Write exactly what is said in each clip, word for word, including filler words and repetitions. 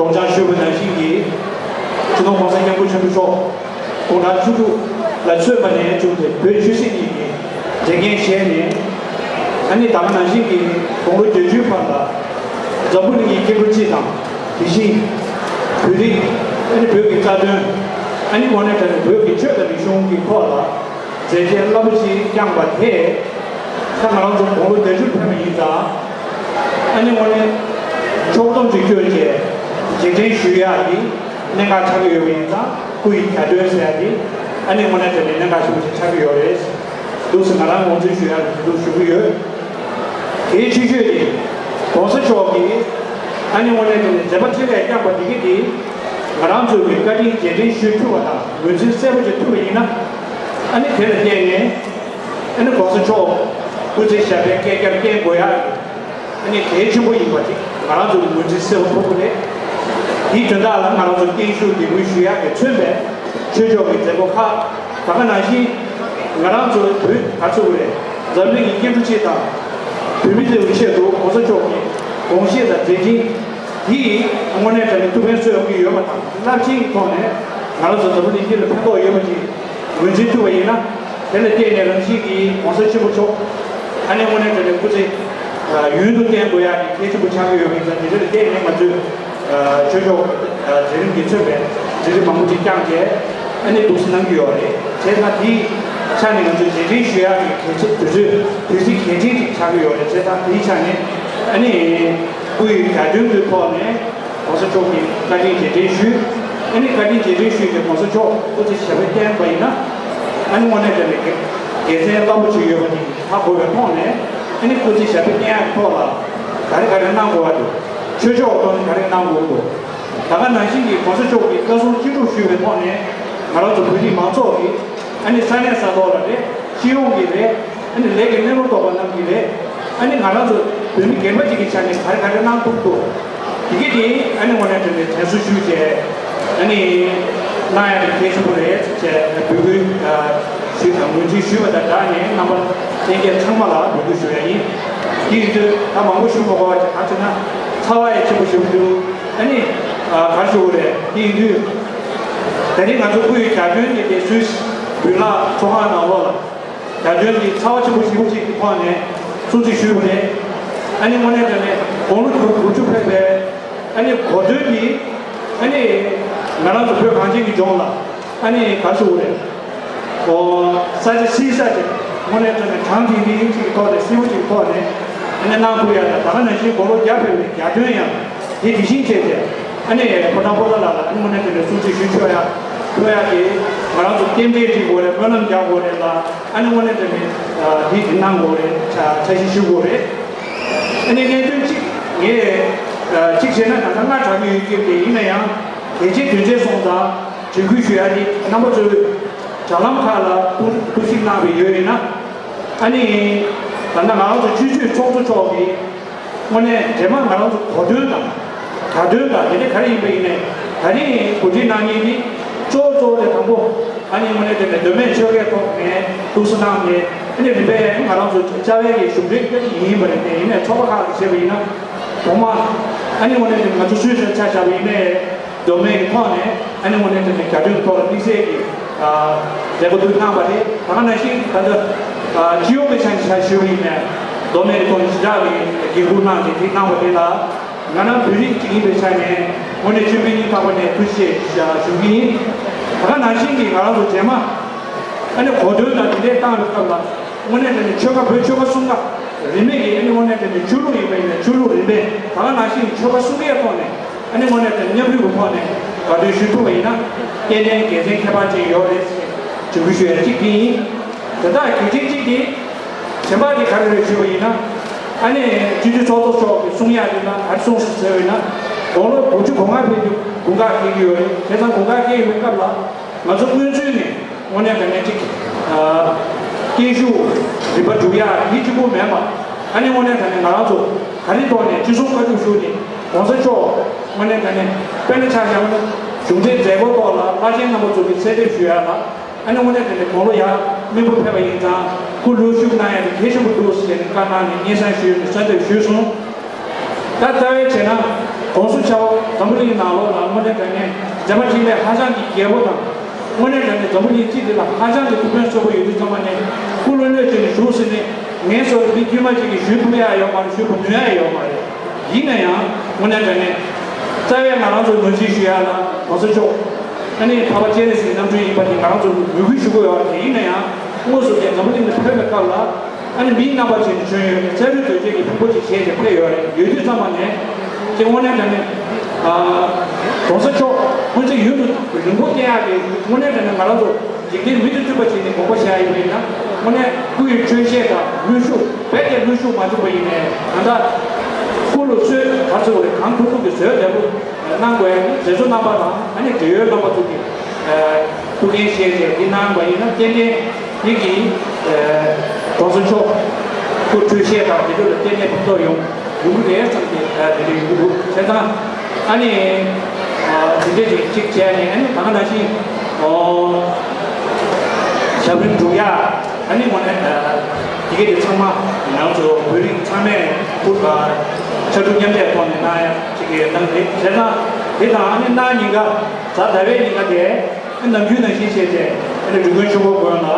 སྦྱོང་བྱང་ཞུས་པ་ནང་བཞིན་གྱི་སྤྱི་ནོར་༸གོང་ས་༸སྐྱབས་མགོན་ཆེན་པོ་མཆོག་དགུང་གྲངས་བཅུ་དྲུག་ལ་སོན་པ་ནས་བྱུང་སྟེ་བོད་ཆོས་སྲིད་གཉིས་ཀྱི་བདེན་འགེལ་བཞེས་ནས། ཨ་ནི་ད་ག་ནང་བཞིན་གྱི་དགུང་ལོ་བརྒྱད་ཅུའི་བར་ལ་འཛམ་བུ་གླིང་གི་སྐད་འབོད་སྤྱི་དང་། དེ་བཞིན་བོད་རིགས། ཨ་ནི་བོད་ཀྱི་རྩ་དོན། ཨ་ནི་དངོས་གནས་དྲང་གནས་བོད་ཀྱི་ཆོས་དང་རིག་གཞུང་གི་ཐོག་ལ་མཛད་རྗེས་རླབས་པོ་ཆེ་བསྐྱངས་པ་དེས། ད་ང་རང་ཚོ་དགུང་ལོ་བརྒྱད་ཅུར་ཕེབས་པ་ཡིན་ཙང་། ཨ་ནི་དངོས་གནས་ཕྱོགས་བསྡོམས་ཅིག་བསྐྱོན་བྱས། རྗེས་དྲན་ཞུ་ཡག་གི་གནད་འགག་ཆགས་ཀྱི་ཡོད་པ་ཡིན་ཙང་། སྐུ་ཡི་གྱ་སྟོན་ཟེར་ཡག་དེ་ཨ་ནི་དངོས་གནས་དྲང་གནས་གནད་འགག་ཆེན་པོ་ཅིག་ཆགས་ཀྱི་ཡོད་རེད་འདུག་ཟེར། ང་རང་ངོས་འཛིན་ཞུ་ཡག་གི་འདུག་ཞུ་གི་ཡོད། གལ་ཆེ་ཤོས་དེ་༸གོང་ས་མཆོག་གིས་ཨ་ནི་དངོས་གནས་དྲང་གནས་མཛད་པ་ཆེ་ལས་བསྐྱངས་པ་འདི་གི་དེ་ང་རང་ཚོ་གི་བཀའ་དྲིན་རྗེས་དྲན་ཞུ་ཐུབ་པ་དང་ངོས་འཛིན་གསལ་པོ་བྱེད་ཐུབ་པ་ཡིན་ན། ཨ་ནི་དེ་ལ་བརྟེན་ནས་ཨ་ནི་༸གོང་ས་མཆོག་སྐུ་ཚེ་ཞབས་པད་བསྐལ་བརྒྱར་བརྟན་དགོས་ཡག་གི་ཨ་ནི་གལ་ཆེན་པོ་ཡིན་པ་དེ་ང་རང་ཚོ་གི་ངོས་འཛིན་གསལ་པོ་ཐོབ་པ་རེད། དེའི་དོན་དག་ལ་ང་རང་ཚོ་བརྟན་བཞུགས་འདེགས་འབུལ་ཞུ་ཡག་གི་མཚོན་པའི་ཆོས་ཕྱོགས་ཀྱི་མཛད་སྒོ་ཁག་ད་ག་ནང་བཞིན་ང་རང་ཚོ་བོད་ག་ཚོད་རེད། འཛམ་གླིང་གི་སྐྱེ་འགྲོ་སྤྱི་དང་བོད་མི་ཚོའི་ཆེད་དུ་༸གོང་ས་མཆོག་གི་དགོངས་བཞེད་དང་མཛད་འཕྲིན་དེ་དངོས་གནས་དྲང་གནས་ཐུགས་ཕན་གསོས་ཡོང་གི་ཡོད་པ་དང་། རླབས་ཆེན་གྱི་ཐོག་ནས་ང་རང་ཚོ་འཛམ་བུ་གླིང་འདི་ལ་ཕན་ཐོགས་ཡོད་པ་ཞིག་ངོས་འཛིན་ཐུབ་པ་ཡིན་ན། དེ་ལ་བརྟེན་ནས་རང་བཞིན་གྱིས་༸གོང་ས་ཆེན་པོ་མཆོག་ཨ་ནི་དངོས་གནས་དྲང་གནས་སྐུ་ཚེ་ཡུན་དུ་བརྟན་དགོས་ཡག་གི་གལ་ཆེན་པོ་ཆགས་ཀྱི་ཡོད་པ་ཡིན་ཙང་། དེ་ལ་བརྟེན་ནས་ང་ཚོས་ཆོས་ཕྱོགས་མཛད་རིམ་གྱིས་མཚོན་པའི་མཛད་རིམ་མང་པོ་ཅིག་བསྐྱངས་རྗེས་ཨ་ནི་འདུག་སེ་གནང་གི་ཡོད་རེད། བྱས་ཙང་དེའི་ཆ་ནས་ང་ཚོས་རྗེས་དྲན་ཞུ་ཡག་གི་གལ་ཆེ་དུས་ཚོད་དུས་ཚིགས་གལ་ཆེན་ཅིག་ཆགས་ཀྱི་ཡོད་རེད། བྱས་ཙང་དེའི་ཆ་ནས་ཨ་ནི་སྐུ་ཡི་གྱ་སྟོན་གྱི་ཐོག་ནས་༸གོང་ས་མཆོག་གི་བཀའ་དྲིན་རྗེས་དྲན་ཞུས། ཨ་ནི་བཀའ་དྲིན་རྗེས་དྲན་ཞུས་ཏེ་༸གོང་ས་མཆོག་སྐུ་ཚེ་ཞབས་པད་བརྟན་པ་ཡིན་ན། ཨ་ནི་དངོས་གནས་དྲང་གནས་དགེ་མཚན་རླབས་པོ་ཆེ་ཡོད་པ་དེ་ཧ་གོ་བའི་ཐོག་ནས། ཨ་ནི་སྐུ་ཚེ་ཞབས་པད་བརྟན་ཡག་གི་ཐོག་ལ་ག་རེ་ག་རེ་གནང་དགོས་པ་འདུག་ཆོས་ཕྱོགས་ཐོག་ནས་ག་རེ་གནང་དགོས་འདུག་ད་ག་ནང་བཞིན་གྱི་༸གོང་ས་མཆོག་གིས་བཀའ་གསུང་ཅི་སྒྲུབ་ཞུས་པའི་ཐོག་ནས་ང་རང་ཚོ་བོད་རིགས་མང་ཚོགས་ཀྱིས་ཨ་ནི་ས་གནས་ས་ཐོག་ལ་རེད། སྤྱི་ཡོངས་ཀྱི་རེད། ཨ་ནི་ལས་ཀྱི་སྣེ་མོར་གཏོགས་པ་རྣམས་ཀྱི་རེད། ཨ་ནི་ང་རང་ཚོ་བོད་མི་རྒན་པ་ཅིག་གི་ཆ་ནས་ག་རེ་ག་རེ་གནང་ཐུབ་འདུག་དེ་གི་དེ་ཨ་ནི་དངོས་གནས་དྲང་གནས་དྲན་གསོ་ཞུས་བྱས། ཨ་ནི་གནང་ཡག་དེ་གལ་ཆེན་པོ་རེད་ཅེས་འབོད་སྐུལ་ཞུས་དང་ངོས་འཛིན་ཞུས་པ་དང་སྦྲགས་ནས་རྣམ་པ་ལྷན་རྒྱས་ཚང་མ་ལ་འབོད་སྐུལ་ཞུ་ཡག་ཡིན། དེ་ཡིན་དུས་ད་མང་པོ་ཞུ་མ་དགོས་པ་ཅིག་ག་ཚོད་ན་ཚ་བ་ཡང་ཆེན་པོ་ཞེ་པོ་འདུག་ཨ་ནི་ག་རེ་ཞུ་དགོས་རེད། དེ་ཡིན་དུས་ད་རིང་ང་ཚོ་སྐུ་ཡི་གྱ་སྟོན་དེ་དེ་སུད་སི་བོད་ལྷ་ཚོགས་ཁང་ནང་ལོགས་ལ། གྱ་སྟོན་གྱི་ཚ་བ་ཆེན་པོ་ཞེ་པོ་ཅིག་གི་ཐོག་ནས་སྲུང་བརྩི་ཞུས་པ་རེད། ཨ་ནི་དངོས་གནས་དྲང་གནས་དགུང་ལོ་དགུ་བཅུ་ཕེབས་པའི་ཨ་ནི་གོ་སྟོན་གྱི་ཨ་ནི་ང་རང་ཚོ་བོད་གངས་ཅན་གྱི་ལྗོངས་ལ་ཨ་ནི་ག་རེ་ཞུ་དགོས་རེད། ཨོ་ས་ཆ་བསིལ་ས་ཅིག་དངོས་གནས་དྲང་གནས་གྲང་ཐིང་ཐིང་ཅིག་གི་ཐོག་ནས་བསིལ་པོ་ཅིག་གི་ཐོག་ནས་ཨ་ནི་གནང་ཐུབ་ཡག་དང་། ད་ག་ནང་བཞིན་དགུང་ལོ་བརྒྱ་ཕེབས་པའི་གྱ་སྟོན་ཡང་དེ་དེ་བཞིན་བྱས་ཏེ་ཨ་ནི་ཕོ་བྲང་པོ་ཏ་ལ་ལ་ཨ་ནི་དངོས་གནས་དྲང་གནས་སྲུང་བརྩི་ཞུ་ཆོག་ཡག་ཐུབ་ཡག་གི་ང་རང་ཚོ་རྟེན་འབྲེལ་སྒྲིག་དགོས་རེད། སྨོན་ལམ་རྒྱག་དགོས་རེད་ལ། ཨ་ནི་དངོས་གནས་དྲང་གནས་དེ་དེ་གནང་དགོས་རེད། ཆ་ཆ་ཞིག་ཞུ་དགོས་རེད། ཨ་ནི་གནད་དོན་གཅིག་ངས་གཅིག་བྱས་ན་ད་ལྟ་སྔ་དྲགས་ཀྱི་ཡོད་ཀྱི་རེད། ཡིན་ན་ཡང་གལ་ཆེ་དོན་ཆེ་སོང་ཙང་དྲན་སྐུལ་ཞུ་ཡག་དེ་རྣམ་པ་ཚོས་དྲ་ལམ་ཁག་ལ་ཐུགས་ཐུགས་གཟིགས་གནང་བའི་ཡོད་ཡིན་ན། ཨ་ནི་ད་ལྟ་ང་རང་ཚོ་སྤྱི་འཐུས་ཚོགས་གཙོ་མཆོག་གིས་དངོས་གནས་རྗེས་མ་ང་རང་ཚོ་གོ་སྟོན་དང་གྱ་སྟོན་དང་དེ་འདྲ་ག་རེ་ཡིན་པ་ཡིན་ནའི་ད་རིང་གོ་སྒྲིག་གནང་མཁན་དེ་གཙོ་བོ་གཙོ་བོ་དེ་དང་པོ་ཨ་ནི་དངོས་གནས་དྲང་གནས་མདོ་སྨད་ཆོལ་ཁའི་ཐོག་ནས་ཐུགས་སྣང་ནས། ཨ་ནི་རིམ་པས་ང་རང་ཚོ་རྩ་བའི་གཞུང་འབྲེལ་སྐད་ཡིག་ཡིན་པ་རེད་དེ། ཡིན་ནའི་ཚོགས་པ་ཁག་གིས་བྱས་པ་ཡིན་ན་གོང་མ་ཨ་ནི་དངོས་གནས་དྲང་གནས་ང་ཚོ་སུད་སིར་ཆ་བཞག་པ་ཡིན་ནའི་མདོ་སྨད་ཀྱི་ཐོག་ནས་ཨ་ནི་དངོས་གནས་དྲང་གནས་གྱ་སྟོན་ཐོག་ལ་དམིགས་བསལ་གྱི་མཛད་སྒོ་དེ་གནང་བ་རེད། ད་ག་ནང་བཞིན་ད་ལྟ་སྤྱི་ཡོངས་ཀྱི་ཆ་ནས་ཆ་ཞུ་བ་ཡིན་ནའི་མདོ་སྨད་ཀྱི་ཐོག་ནས་ཞེ་དྲག་གི་འགན་འཁུར་གནང་སྟེ་དེ་གནང་བ་དེ་ལ། ང་རང་བོད་རིགས་ཅིག་ཡིན་པའི་ཆ་ནས་དངོས་གནས་སྤྱི་པའི་སྙིང་ཐག་པ་ནས་ཐུགས་རྗེ་ཆེ་ཞུ་གི་ཡིན། ད་ག་ནང་བཞིན་གྱི་ང་རང་ཚོ་རྗེས་མ་ཨ་ནི་གོ་སྟོན་དང་དེ་འདྲའི་བཏང་བའི་སྐབས་ལ་དངོས་གནས་དྲང་གནས་ཆོལ་ཁ་བོད་ཆོལ་ཁ་གསུམ་ཀ་རིས་མེད་ཀྱི་ཨ་ནི་དངོས་གནས་དྲང་གནས་ཆོས་ལུགས་ཡིན་པ་ཡིན་ན་ཆོས་ལུགས་རིས་མེད། ད་ག་ནང་བཞིན་ཆོལ་ཁ་གསུམ་ཀའི་ཐོག་ནས་ཨ་ནི་དངོས་གནས་དྲང་གནས་མཉམ་རུབ་ཀྱི་ཐོག་ནས་དགའ་སྟོན་ཞུ་ཐུབ་པ་ཡིན་ན་དེ་ནས་དགེ་མཚན་ཁྱད་པར་ཅན་ཡོད་རེད་ཅེས་འབོད་སྐུལ་ཞུ་ཡ་གཅིག་དེ་ཡིན། དེ་དག་གལ་ཆེན་གཅིག་དེ། གཞན་པ་དེ་ག་རེ་རེད་ཞུས་པ་ཡིན་ན། ཨ་ནི་སྤྱི་འཐུས་ཚོགས་གཙོ་མཆོག་གིས་གསུང་ཡག་དེ་ལ་ག་རེ་གསུངས་སོང་ཟེར་བ་ཡིན་ན། དགུང་ལོ་དགུ་བཅུ་གོ་ལྔ་ཕེབས་རྒྱུ་དགུན་ཁ་འཁེལ་གྱི་ཡོད་རེད། བྱས་ཙང་དགུན་ཁ་འཁེལ་ཡོད་པའི་སྐབས་ལ་ང་ཚོ་སྔོན་ཚུད་ནས་དངོས་གནས་དྲང་གནས་ཅིག་ཨ་སྐད་ཤུགས་རིམ་པ་སྒྲུབ་ཡག་དེ་གཅིག་པུ་མེད་པ། ཨ་ནི་དངོས་གནས་དྲང་གནས་ང་རང་ཚོ་ག་རེ་ཐོག་ནས་ཅི་གསུང་བཀའ་བསྒྲུབ་ཞུས་ནས་༸གོང་ས་མཆོག་དངོས་གནས་དྲང་གནས་དཔེར་ན་ཆ་བཞག་ན་གཞུང་འབྲེལ་མཛད་སྒོ་ཐོག་ལ་བླ་ཆེན་རྣམ་པ་ཚོ་གིས་གསལ་འདེབས་ཞུ་ཡག་ལ། ཨ་ནི་དངོས་གནས་དྲང་གནས་དགུང་ལོ་ཡར་སྨིན་པོ་ཕེབས་པ་ཡིན་ཙང་སྐུ་ལུས་ཞུགས་གནང་ཡག་དེ་གལ་ཆེན་པོ་འདུག་ཟེར་ནས་བཀའ་གནང་ནས་སྙན་སེང་ཞུས་ནས་གསོལ་འདེབས་ཞུས་སོང་། ད་རྩ་བའི་བྱས་ན་ གོང་ས་མཆོག་འཛམ་བུ་གླིང་ནང་ལོགས་ལ་དངོས་གནས་དྲང་གནས་མཛད་པ་འཕྲིན་ལས་ཧ་ཅང་གི་རྒྱས་པོ་དང་། དངོས་གནས་དྲང་གནས་འཛམ་བུ་གླིང་སྤྱི་འདི་ལ་ཧ་ཅང་གི་ཐུགས་ཕན་གསོས་པོ་ཡོད་དུས་ཙམ་པ་ནས་སྐུ་ལྷོད་ལྷོད་བྱས་ནས་བཞུགས་ཟིན་ནས་ངལ་གསོ་མི་དཀྱུས་མ་ཅིག་གིས་ཞུ་ཐུབ་ཡ་ཡོད་མ་རེད། ཞུ་དགོས་ནུས་ཡ་ཡོད་མ་རེད། ཡིན་ན་ཡང་དངོས་གནས་དྲང་གནས་རྩ་བའི་ང་རང་ཚོ་ངོས་འཛིན་ཞུ་ཡ་ལ་གོང་ས་མཆོག་ཨ་ནི་འཕགས་པ་སྤྱན་རས་གཟིགས་རྣམ་འཕྲུལ་ཡིན་པ་དེ་ང་རང་ཚོ་མོས་གུས་ཞུ་དགོས་ཡོད་རེད། ཡིན་ན་ཡང་དངོས་སུ་དེ་འཛམ་བུ་གླིང་ནས་ཕེབས་པའི་སྐབས་ལ། ཨ་ནི་མིའི་རྣམ་པ་བྱས་ནས་བྱོན་ཡོད་རེད། རྩ་རུས་དོལ་རྒྱལ་གྱི་ཕུང་པོ་ཅིག་བྱས་ཏེ་ཕེབས་ཡོད་རེད། ཡོད་དུས་ཙམ་པ་ནས་ཅིག་དངོས་གནས་དྲང་གནས་ཨ་གོང་ས་མཆོག་སྔོན་ཆད་ཡུན་དུ་རིང་པོ་བསྟེན་ཡག་གི་དངོས་གནས་དྲང་གནས་ང་རང་ཚོ་འཇིག་རྟེན་མི་དང་མཐུན་པ་བྱས་ནས་དགོངས་པ་བཞེས་ཡ་ཡིན་པ་ཡིན་ན། དངོས་གནས་སྐུ་ཡི་འཕྲོད་བཞེས་དང་དངོས་ཤུགས་རྦད་དེ་དངོས་ཤུགས་མ་བྱུང་བ་ཡིན་ནའི་ད་ལྟ་སྐུ་ལ་གསོལ་ག་ཚོད་རེད། གང་ཐུབ་ཐུབ་ཀྱིས་བཟོད་བདེ་པོ་གནང་དགོས་ཡ་ནི་མཛད་གཙོ་རྣམ་པ་དང་ཨ་ནི་འབྲེལ་ཡོད་རྣམ་པ་ཚོ་གི་ཐུགས་འགན་བཞེས་ཏེ་འདི་གནང་བ་ཡིན་ན་ཏན་ཏན་འདི་གི་གོང་ས་མཆོག་སྐུ་འཕྲོད་བཞེས་དང་དེ་ཚོ་ལ་ཏན་ཏན་ཕན་ཐོགས་ཡོང་ཡོང་གི་རེད་བསམ་སྟེ་དེ་འདྲ་ཡོང་གི་འདུག་བྱས་ཙང་ཨ་ནི་འདི་འདྲ་ཅིག་ཅིག་བྱས་ནས་ཨ་ནི་ད་ག་ནང་བཞིན་ཞབས་རིམ་སྒྲུབ་ཡ། ཨ་ནི་དངོས་གནས་ཨ་དེ་ག་དེ་ཚང་མ་ང་ཚོ་བོད་རིགས་ཚང་མས་ཕུར་ཨ་ཕྱར་གྲུ་མཉམ་འདེགས་ཐོག་ནས་གནང་ཡ་ཅིག་གི་གནང་རེད། བྱས་ཙང་དེ་དང་ཨ་ནི་གནངས་ཉིན་ཀ་གཟའ་ཟླ་བའི་ཉིན་ཀ་དེ་ཨ་ནམ་རྒྱུན་ནང་བཞིན་བྱས་ཏེ་ཨ་ནི་འབྲི་གུང་ཆོས་འཁོར་དགོན་ལ་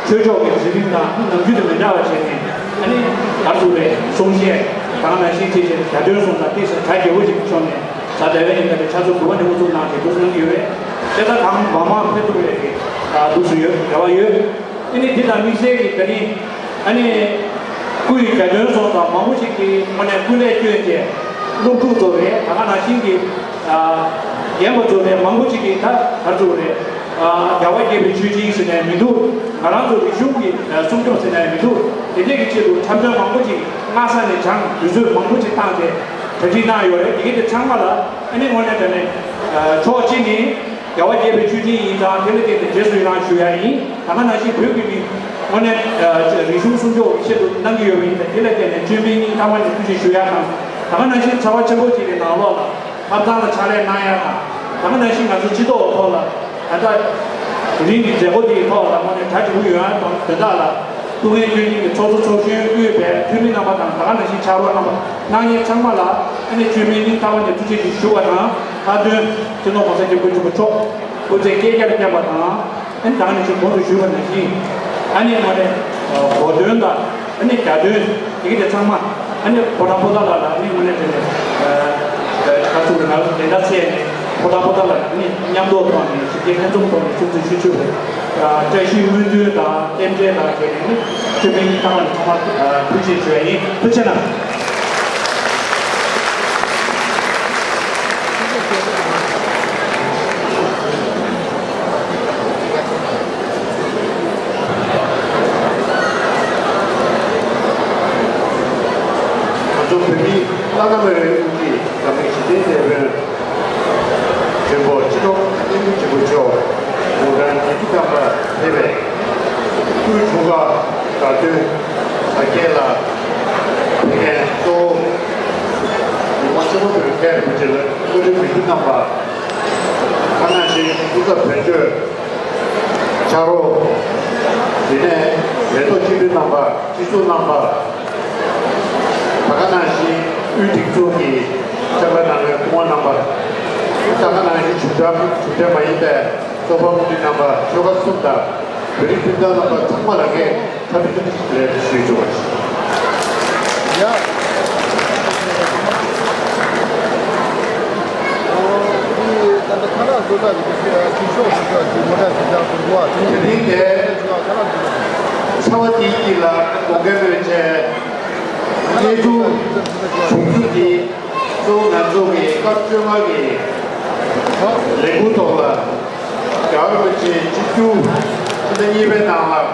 ཆོས་ཕྱོགས་ཀྱི་མཛད་རིམ་དང་ཨ་ནི་ནམ་རྒྱུན་དང་མི་འདྲ་བ་བྱས་ནས་ཨ་ནི་ག་རེ་ཟེར་དགོས་རེད། གསུང་བཤད་དང་ནང་བཞིན་བྱས་བྱས་གྱ་སྟོན་སོང་ཙང་ཏོག་ཙམ་གྲ་རྒྱས་པོ་ཅིག་བྱུང་ནས་གཟའ་ཟླ་བའི་ཉིན་ཀ་དེ་ཕྱག་ཚོགས་དགུ་པ་ནས་དབུ་འཛུགས་གནང་བྱས་འདུག་སེ་གནང་གི་ཡོད་རེད། དེ་ལྟར་གང་མང་མང་ཕེབས་ཐུབ་པའི་གི་འདུག་སེ་ཡོད། རེ་བ་ཡོད། ཨ་ནི་འདི་དང་དམིགས་བསལ་གྱི་ད་རིང་ཨ་ནི་སྐུ་ཡི་གྱ་སྟོན་སོང་ཙང་མང་པོ་ཞིག་གིས་དངོས་གནས་སྐུ་ལས་བསྐྱོན་བྱས་སློབ་ཕྲུག་ཚོ་རེད། ད་ག་ནང་བཞིན་གྱི་ཨ་རྒན་པ་ཚོ་རེད། མང་པོ་ཞིག་གིས་ད་ག་རེ་ཟེར་དགོས་རེད། ཨ་རྒྱལ་བ་དགྱེས་པའི་ཆོས་སྦྱིན་ཟེར་ནས་མི་འདུག་ང་རང་ཚོ་རིག་གཞུང་གི་ཨ་སྲུང་སྐྱོབ་ཟེར་ནས་མི་འདུག་དེ་འདྲས་ཀྱི་ཆེད་དུ་འཁྲབ་སྟོན་མང་པོ་ཞིག་སྔ་ས་ནས་སྦྱངས་དུས་ཚོད་མང་པོ་ཞིག་བཏང་སྟེ་གྲ་སྒྲིག་གནང་ཡོད་རེད། དེ་གའི་དེ་ཚང་མ་ལ་ཨ་ནི་དངོས་གནས་དྲང་གནས་ཨ་ཕྱོགས་གཅིག་ནས། རྒྱལ་བ་དགྱེས་པའི་མཆོད་སྤྲིན་ཡིན་ཙང་དེ་ལ་བརྟེན་ཏེ་རྗེས་སུ་ཡི་རང་ཞུ་ཡ་ཡིན། ད་ག་ནང་བཞིན་བོད་ཀྱི་མི་དངོས་གནས་ཨ་རིག་གཞུང་སྲུང་སྐྱོབ་ཀྱི་ཆེད་དུ་གནང་གི་ཡོད་པ་ཡིན་ཙང་དེ་ལ་བརྟེན་ནས་བཅོས་མིན་སྙིང་ཐག་པ་ནས་ཐུགས་རྗེ་ཞུ་ཡ་དང་། ད་ག་ནང་བཞིན་ཚ་བ་ཆེན་པོ་ཅིག་གི་ནང་ལོགས་ལ་ཐབ་ཚང་ལ་ཕྱག་ལས་གནང་ཡ་དང་། ད་ག་ནང་བཞིན་ང་ཚོ་སྤྱི་ཚོགས་ཐོག་ལ་ད་ལྟ་དེ་རིང་གི་མཛད་སྒོ་འདིའི་ཐོག་ལ་དངོས་གནས་གྲ་འགྲིག་པོ་ཡོང་ཡ་དང་དོན་དག་ལ་ཐུགས་འགན་བསྐྱོན་མཁན་གྱི་ཚོགས་གཙོ་ཚོགས་གཞོན་དབུས་པའི་འཐུས་མི་རྣམ་པ་དང་། ད་ག་ནང་བཞིན་ཕྱག་རོགས་རྣམ་པ་གནང་མཁན་ཚང་མ་ལ་ཨ་ནི་བཅོས་མིན་སྙིང་ཐག་པ་ནས་ཐུགས་རྗེ་ཆེ་ཞུ་བ་དང་། མཐའ་དོན་སྤྱི་ནོར་༸གོང་ས་༸སྐྱབས་མགོན་ཆེན་པོ་མཆོག་སྐུ་ཚེ་བསྐལ་བརྒྱར་བརྟན་པ་དང་། ཨ་ནི་ད་ག་ནང་བཞིན་གོང་དུ་ཞུས་པ་ནང་བཞིན་ཨ་ནི་དངོས་གནས་གོ་སྟོན་དང་ཨ་ནི་གྱ་སྟོན་དེ་ག་དེ་ཚང་མ་ཨ་ནི་ཕོ་བྲང་པོ་ཏཱ་ལ་ལ་ཨ་ནི་དངོས་གནས་དེ་ནས་ཨ་ད་ཚུར་ང་ཚོ་དེ་འདྲ་བྱས་ནས་ཕོ་བྲང་པོ་ཏཱ་ལ་ལ་ཨ་ནི་མཉམ་དུ་ཐོག་ནས་ཞི་བདེ་ལྷན་འཛོམས་ཐོག་ནས་ཆུ་ཚོད་ཆུ་ཚོད་རེ་བཀྲ་ཤིས་སྨོན་འདུན་དང་རྟེན་འབྲེལ་དང་བཅས་ནས་ཨ་ནི་མཆོད་མེ་གཉིས་བཏང་བ་ནི་ཚང་མ་ཐུགས་རྗེ་ཆེ་ཞུ་ཡ་ཡིན། ཐུགས་རྗེ་གནང་། ང་ཚོ་བོད་མིའི་བླ་ན་མེད་པའི་དབུ་ཁྲིད་འཛམ་གླིང་ཞི་བདེའི་དེད་དཔོན་ཆེན་པོ་སྤྱི་ནོར་༸གོང་ས་༸སྐྱབས་མགོན་ཆེན་པོ་མཆོག་དགུང་གྲངས་ཉེར་དགུ་ཐམ་པ་ཕེབས་པའི་སྐུའི་འཁྲུངས་སྐར་དགའ་སྟོན་གཟབ་རྒྱས་ལ་ཕེབས་མཁན་གཙོ་བོ་ཉི་མ་ཆེན་པོ་བོད་མཁན་རིན་པོ་ཆེ་ལ་སྐུ་མགྲོན་མི་སྡེ་རྣམ་པ། ཁ་ནང་བཞིན་སྐུ་ཚབ་དོན་གཅོད། ཕྱག་རོགས། དེ་ནས་མེ་ཏོག་སྤྱི་འཐུས་རྣམ་པ། སྤྱི་ཚོགས་རྣམ་པ། ད་ག་ནང་བཞིན་དབུས་སྒྲིག་འཛུགས་ཀྱི་ལྕགས་རྟ་ནང་པའི་སྐུ་ངོ་རྣམ་པ། ད་ག་ནང་བཞིན་གཞུང་འབྲེལ་གཞུང་འབྲེལ་མ་ཡིན་པའི་ཚོགས་པ་དབུ་ཁྲིད་རྣམ་པ་ཆོལ་ཁ་གསུམ་དང་བོད་རིགས་སྤུན་ཟླ་རྣམ་པ་ཚང་མ་ལ་ངས་འཚམས་འདྲི་ལན་ཞུས་ཆོག་པ་ཞིག་ཡ། དེ་རིང་དེ་ཚ་བ་དེའི་དཀྱིལ་ལ་སྒོ་འགེམས་པའི་ཆེད་གནས་ཚུལ་བྱུང་ཚུལ་དེ་གཙོ་བོ་ང་ཚོ་གི་སྐབས་བཅོ་ལྔ་གི་ལས་འགུལ་ཐོག་ལ་རྒྱལ་བ་རིན་པོ་ཆེ་ཆིབས་བསྒྱུར་ཕྱི་ཟླ་གཉིས་པའི་ནང་ལ་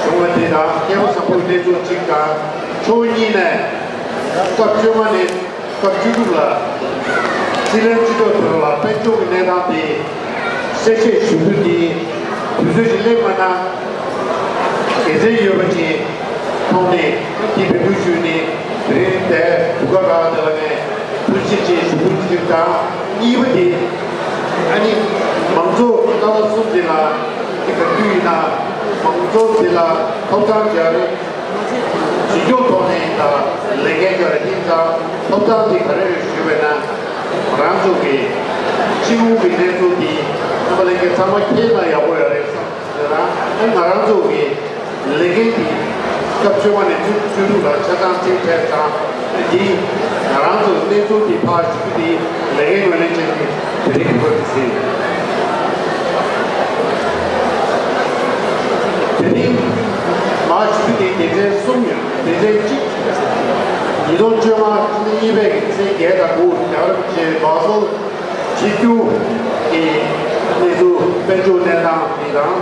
བྱུང་བ་དེ་དང་། སྐལ་བ་བཟང་པོའི་གནས་ཚུལ་གཅིག་དང་། ཕྱོགས་གཉིས་ནས་སྐབས་བཅོ་ལྔ་ནས་སྐབས་བཅུ་དྲུག་ལ་སྲིད་བློན་སྤྱི་ཚོགས་དོན་ལ་དཔལ་འབྱོར་གྱི་གནས་སྟངས་དེ་གསལ་བཤད་ཞུ་རྒྱུ་དེ་དུས་ཚོད་ཅིག་ལེན་མ་གནང་དགེ་མཚན་ཡོད་པ་ཅིག་མཐོང་ནས་དེ་འབོད་སྐུལ་ཞུས་ནས་དེ་རིང་དེ་དུས་སྐབས་རག་དེ་ལ་ངས་ཐུགས་རྗེ་ཆེ་ཞུ་རྒྱུ་གཅིག་དང་། གཉིས་པ་དེ་ཨ་ནི་མང་གཙོ་རྣམ་པ་གསུམ་དེ་ལ་དེ་ག་དུས་ཡིན་ན་མང་གཙོ་དེ་ལ་ཐོབ་ཐང་སྦྱར་རེད། བྱེད་སྐྱོང་ཐོག་ནས་དང་ལས་འགན་སྦྱར་རེད། དེ་ཙང་ ཐོབ་ཐང་དེ་ག་རེ་རེད་ཞུས་པས་ན། ང་རང་ཚོ་གི་སྤྱི་ཡོངས་ཀྱི་གནས་ཚུལ་འདི་རྣམ་པ་ལྷན་རྒྱས་ཚང་མ་མཁྱེན་ན་ཡག་པོ་ཡོད་རེད་བསམ། དེ་རང་ཨ་ང་རང་ཚོ་གི་ལས་འགན་འདི་སྐབས་བཅོ་ལྔ་ནས་བཅུ་བཅུ་དྲུག་ལ་ཆ་ཚང་ཚིག་ཕྲད་ཙང་། འདི་ང་རང་ཚོ་གནས་ཚུལ་འདི་ཕར་ཞུ་རྒྱུ་འདི་ལས་འགན་ངོས་ལེན་བྱས་ཏེ་དེ་རིང་གི་བར་དུ་ཟིན། དེ་རིང་མར་ཞུ་རྒྱུ་དེ་སྡེ་ཚན་གསུམ་ཡོད། སྡེ་ཚན་གཅིག་ཉིས་སྟོང་བཅོ་ལྔ་གཉིས་པའི་གི་ཚེས་བརྒྱད་དང་དགུ་རྒྱ་གར་གྱི་བྷ་སལ་ཆིབས་བསྒྱུར་གྱི་གནས་ཚུལ་དཔལ་འབྱོར་གནས་སྟངས་འདི་དང་།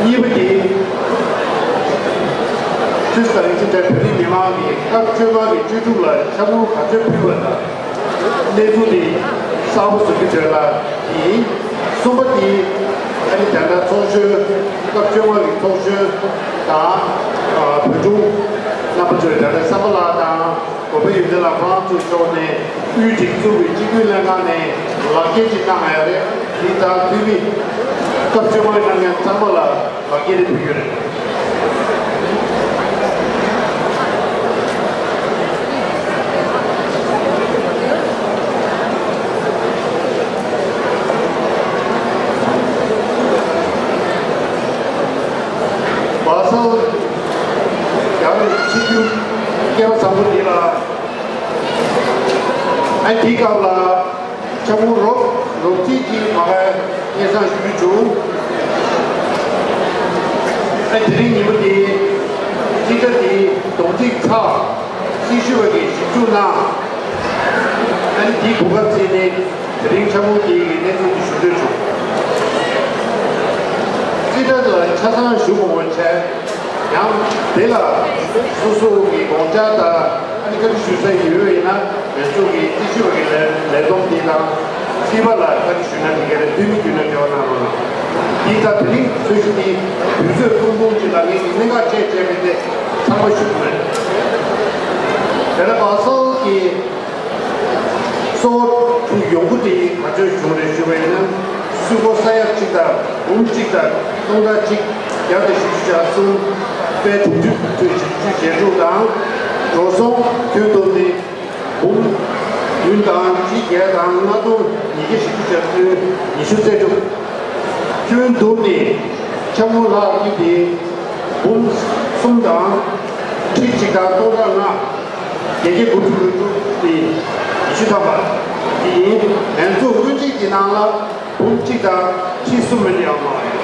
གཉིས་པ་དེ་སུད་སི་དང་ལིང་ཅིན་ཐའེ་བོད་རིགས་མི་མང་གིས་སྐབས་བཅོ་ལྔ་གི་བཅུ་དྲུག་ལ་འཆར་སྣང་ག་ཚོད་ཕུལ་བ་དང་། གནས་ཚུལ་འདི་གསལ་པོ་བཟོ་རྒྱུ་དོན་ལ་ཡིན། གསུམ་པ་དེ་ཨ་ནི་དེ་འདྲ་ཚོགས་གཞོན་སྐབས་བཅོ་ལྔ་གི་ཚོགས་གཞོན་དང་། ཨ་བོད་ཕྲུག་རྣམ་པ་ཚོས་དེ་འདྲ་བསམ་པ་ལགས་དང་གོ་པལ་ཡོན་ཏན་ལགས་ཁོ་རང་ཚོའི་ཕྱོགས་ནས་དབུས་སྒྲིག་འཛུགས་ཀྱི་སྤྱི་འཐུས་ལྷན་ཁང་ནས་ལག་འཁྱེར་ཅིག་གནང་ཡོད་རེད། འདི་ལྟར་འཐུས་མི་སྐབས་བཅོ་ལྔ་གནང་མཁན་ཚང་མ་ལ། ལག་འཁྱེར་དེ་ཕུལ་གྱི་རེད། བྷ་སལ་རྒྱ་རིགས་ཆིབས་བསྒྱུར་སྐལ་བ་བཟང་པོ་འདི་ལ། ཨ་འདིའི་སྐབས་ལ། འཆར་སྣང་རོབ་རོབ་ཙམ་ཅིག་མ་ག་སྙན་སེང་ཞུ་རྒྱུ་བྱུང་། ཨ་དེ་རིང་ཉིན་མོ་འདི་རྩིས་ཁྲ་འདི་སྡོམ་རྩིས་ཚགས་སྲི་ཞུ་བ་གིས་ཞིབ་འཇུག་གནང་། ཨ་ནི་འདིའི་གོ་སྐབས་བརྩིས་ནས་དེ་རིང་འཆར་སྣང་འདི་གི་གནས་ཚུལ་འདི་ཞུ་འདོད་བྱུང་། རྩིས་ཁྲ་ལ་ཆ་ཚང་ཞུ་དགོས་པ་བྱས། ཡང་དེ་ལ་སོ་སོ་གི་དགོངས་འཆར་དང་ཨ་ནི་བཀའ་འདྲི་ཞུ་ས་ཡོད་པ་ཡིན་ན་ང་ཚོ་གི་རྩིས་ཞིབ་པ་གི་ལས་ལས་བསྡོམས་དེ་དང་རྩིས་པ་ལ་བཀའ་འདྲི་ཞུ་ན་འགྲིག་གི་རེད། འཐུས་མི་བརྒྱུད་ནས་འབྲེལ་བ་གནང་རོགས་གནང་། འདི་ལྟར་དེ་རིང་ཚོས་གཞི་འདི་དུས་ཚོད་ཐུང་ཐུང་ཅིག་ལ་ངས་ཀྱི་གནད་འགག་བཅས་བཅས་པའི་ཐད་ཚང་མ་ཞུ་དགོས་རེད། དེ་ལ་བྷ་སལ་གྱི། གཙོ་བོ་དྲུག་ཡོང་སྒོ་དེ་ག་ཚོད་བྱུང་རེད་ཞུ་བ་ཡིན་ན། སུད་སྒོར་ས་ཡ་གཅིག་དང་འབུམ་གཅིག་དང་སྟོང་ཕྲག་གཅིག་བརྒྱ་དང་བཞི་བཅུ་ཞེ་གསུམ། པའི་དྲུག་ཅུ་དྲུག་ཅུ་ཞེ་དྲུག་དང་། འགྲོ་སོང་ཁྱོན་བསྡོམས་ནི་འབུམ་བདུན་དང་ཁྲི་བརྒྱད་དང་ལྔ་སྟོང་ཉིས་བརྒྱ་བཞི་བཅུ་ཞེ་བདུན་ཉི་ཤུ་རྩ་དྲུག་ཁྱོན་བསྡོམས་ནི་འཆར་སྣང་ལྷག་རྒྱུ་དེ་འབུམ་གསུམ་དང་ཁྲི་གཅིག་དང་སྟོང་ཕྲག་ལྔ། བརྒྱད་བརྒྱ་དགུ་བཅུ་དགུ་བཅུ་སྟེ་ཉི་ཤུ་ཐམ་པ་དེ་ཡིན། ང་ཚོ་སྔོན་རྩིས་ཀྱི་ནང་ལ་འབུམ་གཅིག་དང་ཁྲི་གསུམ་མིན་ཡང་མ་རེད།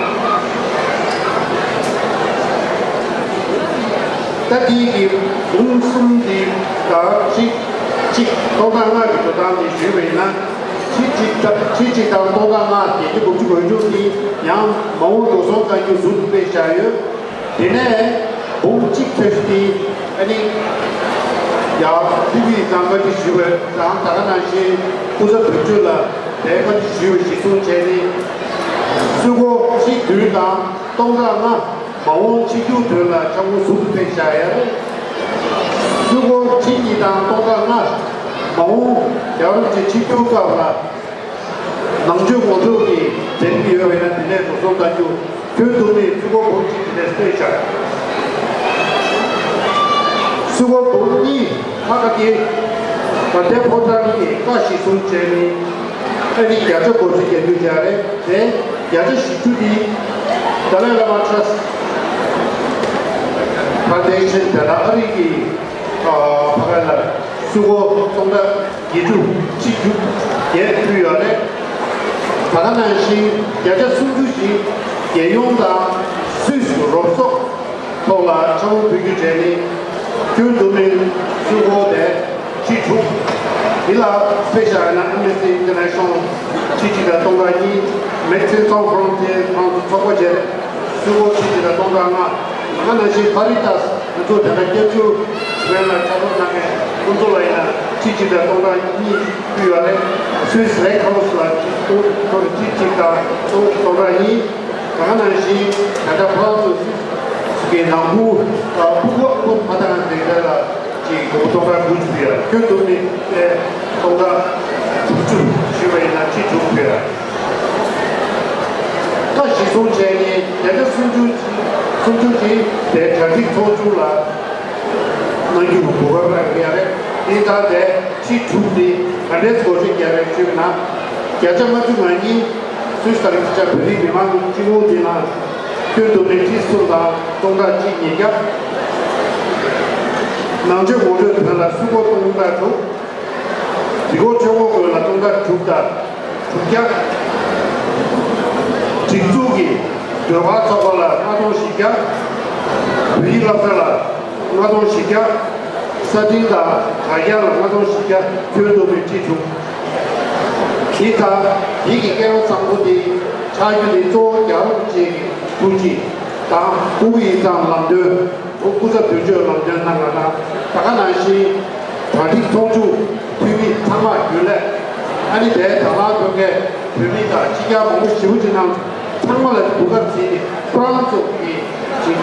ད་དེའི་གི་འབུམ་གསུམ་དེ་དང་ཁྲི་གཅིག་སྟོང་ཕྲག་ལྔ་གི་འགྲོ་སྟངས་དེ་ཞུས་པ་ཡིན་ན། ཁྲི་གཅིག་དང་ཁྲི་གཅིག་དང་སྟོང་ཕྲག་ལྔ་བརྒྱད་བརྒྱ་དགུ་བཅུ་གོ་བཅུ་དེ་ཡང་མ་འོངས་འགྲོ་སོང་གཏང་རྒྱུ་ཟུར་དུ་སྤེལ་བཞག་ཡོད། དེ་ནས་འབུམ་གཅིག་ཚོད་དེ་ཨ་ནི་ཡང་ཕུལ་གྱི་ཡིན་ཙང་བཀའ་འདྲི་ཞུས་པ་དང་། ད་ག་ནང་བཞིན་སྐུ་ཚབ་དོན་གཅོད་ལ་དེ་བཀའ་འདྲི་ཞུས་པ་གཞིར་བཟུང་བྱས་ནས་སུད་སྒོར་ཁྲི་བདུན་དང་སྟོང་ཕྲག་ལྔ་མ་འོངས་ཆིབས་བསྒྱུར་དོན་ལ་འཆར་སྣང་ཟུར་དུ་སྤེལ་བཞག་ཡ་རེད། སུད་སྒོར་ཁྲི་གཉིས་དང་སྟོང་ཕྲག་ལྔ་མ་འོངས་རྒྱལ་བ་རིན་པོ་ཆེ་ཆིབས་བསྒྱུར་སྐབས་ལ། ནང་ཆོས་ངོ་སྤྲོད་ཀྱི་མཛད་རིམ་ཡོད་པ་ཡིན་ན་དེ་ནས་འགྲོ་སོང་གཏང་རྒྱུ། ཁྱོན་བསྡོམས་ནས་སུད་སྒོར་འབུམ་གཅིག་དེ་ནས་སྤྲད་བཞག་སུད་སྒོར་འབུམ་གཉིས་ཁ་ཁ་དེ་ད་ལྟའི་ཕོ་བྲང་གི་བཀའ་གཞིར་བཟུང་བྱས་ནས་ཨ་ནི་བརྒྱ་ཆ་དགུ་བཅུ་བརྒྱད་བཅུ་བྱས་རེད་དེ། བརྒྱ་ཆ་བཞི་བཅུ་དེ་ཏཱ་ལའི་བླ་མ་ཊ་ར་སི་ཊི་ཕའོན་ཌེ་ཤན་དེ་ལ་ཨ་རི་གི་ཕ་ག་ལ་སུད་སྒོར་སྟོང་ཕྲག་བརྒྱད་ཅུ་ཁྲི་བཅུ་བརྒྱད་ཕུལ་ཡོད་རེད། ད་ག་ནང་བཞིན་བརྒྱ་ཆ་སུམ་ཅུ་ཞིག་རྒྱལ་ཡོངས་དང་སུད་སི་རོགས་ཚོགས་ཐོག་ལ་འཆར་སྣང་ཕུལ་རྒྱུ་བྱས་ནས་ཁྱོན་བསྡོམས་ནས་སུད་སྒོར་དེ་ཁྲི་དྲུག་འདི་ལ་དཔེ་བཞག་ན་Amnesty International ཁྲི་གཅིག་དང་སྟོང་ཕྲག་གཉིས། Médecins Sans Frontières ཁོང་ཚོ་ཚོགས་པ་བྱས། སུད་སྒོར་ཁྲི་གཅིག་དང་སྟོང་ཕྲག་ལྔ། ང་ནང་བཞིན་Caritas ང་ཚོ་དེ་སྔ་སྐྱབས་བཅོལ་སི་པེན་ལ་ཕྱག་རོགས་གནང་མཁན་ཁོང་ཚོ་ལ་ཡིན་ན་ཁྲི་གཅིག་དང་སྟོང་ཕྲག་གཉིས་ཕུལ་ཡོད་རེད། Swiss Red Cross ལ་ཁྲི་གཅིག་དང་སྟོང་ཕྲག་གཉིས། ད་ག་ནང་བཞིན་ད་ལྟ་ཕ་ཚོ་སུད་སི་གི་ནང་ཁུལ་ཕྲུ་གུ་ཕྲུ་གུ་མ་དང་དེ་འདྲ་ལ་ཅིག་སྒོར་སྟོང་ཕྲག་དགུ་བཅུ་ཕུལ་ཡོད་རེད། ཁྱོན་བསྡོམས་ནས་སྟོང་ཕྲག་དྲུག་ཅུ་ཞུས་པ་ཡིན་ན་ཁྲི་དྲུག་ཕུལ་ཡོད་རེད། ད་གཞི་བཟུང་བྱས་ནས་བརྒྱ་ཆ་སུམ་ཅུ་སུམ་ཅུ་དེ་དེ་གྲ་སྒྲིག་ཚོགས་ཆུང་ལ་གནང་རྒྱུ་གོ་སྐབས་རག་གི་ཡོད་རེད། དེ་ལྟར་དེ་ཁྲི་དྲུག་དེ་ག་འདྲས་སྒོ་ཕྱེ་རྒྱག་རེད་ཞུས་ན། བརྒྱ་ཆ་ལྔ་བཅུ་ང་གཉིས་སུད་སི་དང་ལིང་ཅ་བོད་རིགས་མི་མང་སྤྱི་འོས་དེ་ནང་བསྐྱོན་ཐུབ་པའི་ཁྲི་གསུམ་དང་སྟོང་ཕྲག་གཅིག་ཉིས་བརྒྱ། ནང་ཆོས་ངོ་སྤྲོད་དོན་ལ་སུད་སྒོར་སྟོང་ཕྲག་དྲུག་སྡེ་སྐོར་ཆོས་འཁོར་དགོན་ལ་སྟོང་ཕྲག་དྲུག་དང་དྲུག་བརྒྱ། སྒྲིག་འཛུགས་ཀྱི་ཟློས་གར་ཚོགས་པ་ལ་ལྔ་སྟོང་བཞི་བརྒྱ། བོད་ཡིག་སློབ་གྲྭ་ལ་ལྔ་སྟོང་བཞི་བརྒྱ། ས་འཕྲིན་དང་དྲ་རྒྱ་ལ་ལྔ་སྟོང་བཞི་བརྒྱ་བསྐྱོན་ཐུབ་པའི་ཁྲི་དྲུག་དེ་ལྟར་ཡིད་ཀྱི་སྐལ་བ་བཟང་པོ་དེ་ཆགས་རྒྱུ་དེ་གཙོ་བོ་རྒྱལ་བ་རིན་པོ་ཆེ་གི་ཐུགས་རྗེ་དང་སྐུ་ཡི་ཙམ་ལམ་སྟོན། སྐུ་ཚབ་དོན་གཅོད་ལམ་སྟོན་གནང་བ་དང་། ད་ག་ནང་བཞིན་གྲ་སྒྲིག་ཚོགས་ཆུང་འཐུས་མི་ཚང་མ་རྒྱུན་ལས། ཨ་ནི་དེའི་དང་བླངས་ཐོན་མཁན་བོད་མི་དང་ཕྱི་རྒྱལ་མང་པོ་ཞེ་པོ་ཅིག་ནང་ཚང་མ་ལ་གོ་སྐབས་བྱིན་ནས་ཁོ་རང་ཚོ་གི་ཅིག་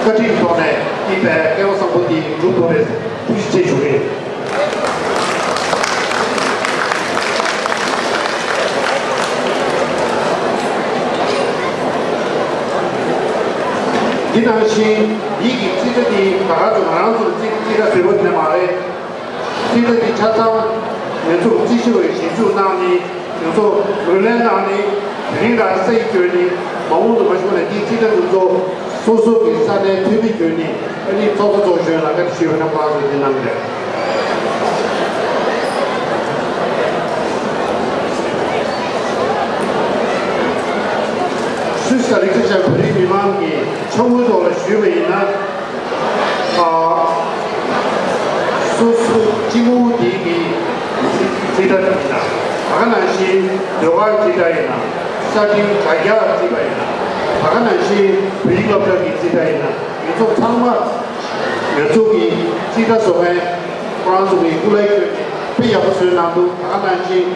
བཀའ་དྲིན་ཐོག་ནས་འདི་བས་སྐལ་བ་བཟང་པོ་འདི་འགྲུབ་ཐུབ་པའི་ཐུགས་རྗེ་ཆེ་ཞུ་གི་ཡིན། འདི་ནང་བཞིན་ཡིད་ཀྱི་རྩིས་ཁྲ་འདི་ད་ག་ཚོད་ང་རང་ཚོར་རྩིས་རྩིས་ཁྲ་བཟོས་པ་ནས་མ་རེད། རྩིས་ཁྲ་འདི་ཆ་ཚང་ང་ཚོར་རྩིས་ཞིབ་པའི་ཞིབ་འཇུག་གནང་ནས་ང་ཚོ་ངོས་ལེན་གནང་ནས་དེ་རིང་རང་སེ་བསྐྱོན་ནས་མ་འོངས་དུ་མ་ཞུགས་ནས་འདིའི་རྩིས་ཁྲ་འདི་ཚོ་སོ་སོ་གི་ས་གནས་འཐུས་མི་བསྐྱོན་ནས་ཨ་ནི་ཚོགས་གཙོ་ཚོགས་གཞོན་ལ་བཀའ་འདྲི་ཞུས་པ་ན་ཁོ་རང་ཚོས་འདི་གནང་གི་རེད། སུད་སི་དང་ལིང་ཅ་ཅན་བོད་རིགས་མི་མང་གི་འཆར་འགོད་ཐོག་ལ་ཞུས་པ་ཡིན་ན། ཨ། སོ་སོ་སྤྱི་འོས་དེ་གི་རྩིས་ཁྲ་ཡིན་ན། ད་ག་ནང་བཞིན་ཟློས་གར་རྩིས་ཁྲ་ཡིན་ན། ས་འཕྲིན་དྲ་རྒྱ་རྩིས་ཁྲ་ཡིན་ན། ད་ག་ནང་བཞིན་བོད་ཡིག་སློབ་གྲྭ་གི་རྩིས་ཁྲ་ཡིན་ན། ང་ཚོ་ཚང་མ་ང་ཚོ་གི་རྩིས་ཁྲ་བཟོ་མཁན་ཁོ་རང་ཚོ་གི་སྐུ་ལས་བསྐྱོན་ནས་དཔེ་ཡག་པོ་བཟོས་གནང་འདུག་ད་ག་ནང་བཞིན་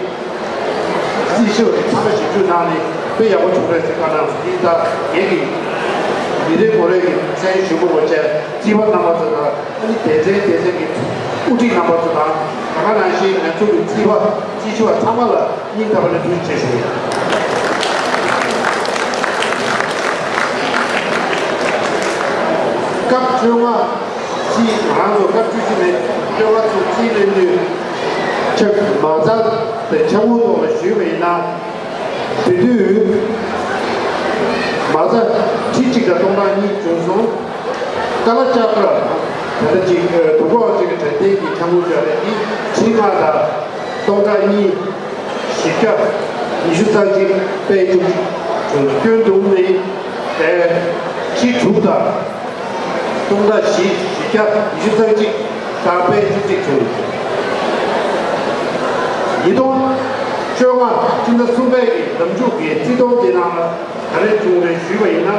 རྩིས་ཞིབ་ཀྱི་ཚང་མ་ཞིབ་འཇུག་གནང་ནས་དཔེ་ཡག་པོ་བྱུང་རེད་ཟེར་བཀའ་གནང་སོང་། འདི་ལྟར་ངེད་ཀྱི་མི་རེ་ངོ་རེ་གི་མཚན་ཞུ་དགོས་པ་བྱས། རྩིས་པ་རྣམ་པ་ཚོ་དང་ཨ་ནི་སྡེ་ཚན་སྡེ་ཚན་གྱི་དབུ་ཁྲིད་རྣམ་པ་ཚོ་དང་། ད་ག་ནང་བཞིན་ང་ཚོ་གི་རྩིས་པ་རྩིས་ཞིབ་པ་ཚང་མ་ལ་སྙིང་ཐག་པ་ནས་ཐུགས་རྗེ་ཆེ་ཞུ། སྐབས་བཅོ་ལྔ། རྩིས་ང་རང་ཚོ་སྐབས་བཅུ་བཞི་ནས་བཅོ་ལྔ་ཚོ་རྩིས་ལེན་དུས་ཆ་མ་རྩ་དེ་འཆར་འགོད་ཐོག་ལ་ཞུས་པ་ཡིན་ན། དེ་དུས་མ་རྩ་ཁྲི་གཅིག་དང་སྟོང་ཕྲག་གཉིས་བྱུང་སོང་། ཀ་ལ་ལྕགས་ཕུར་ད་ལྟ་ཅིག་དུག་ལོག་ཅིག་གི་དྲན་རྟེན་གྱི་འཆར་འགོད་བྱས་པ་དེ་ཁྲི་ལྔ་དང་སྟོང་ཕྲག་གཉིས། བཞི་བརྒྱ། ཉི་ཤུ་རྩ་གཅིག་པའི་བཅུ་གཅིག་བྱུང་། སྐྱོན་བསྡོམས་ནི་ཨེ་ཁྲི་དྲུག་དང་སྟོང་ཕྲག་བཞི། བཞི་བརྒྱ། ཉི་ཤུ་རྩ་གཅིག་དང་པའི་བཅུ་གཅིག་བྱུང་། ཉིས་སྟོང་བཅོ་ལྔ་སྤྱི་ཟླ་གསུམ་པའི་གི་ཟླ་མཇུག་གི་རྩིས་ཐོ་འདི་ནང་ལ་ག་རེ་བྱུང་རེད་ཞུས་པ་ཡིན་ན།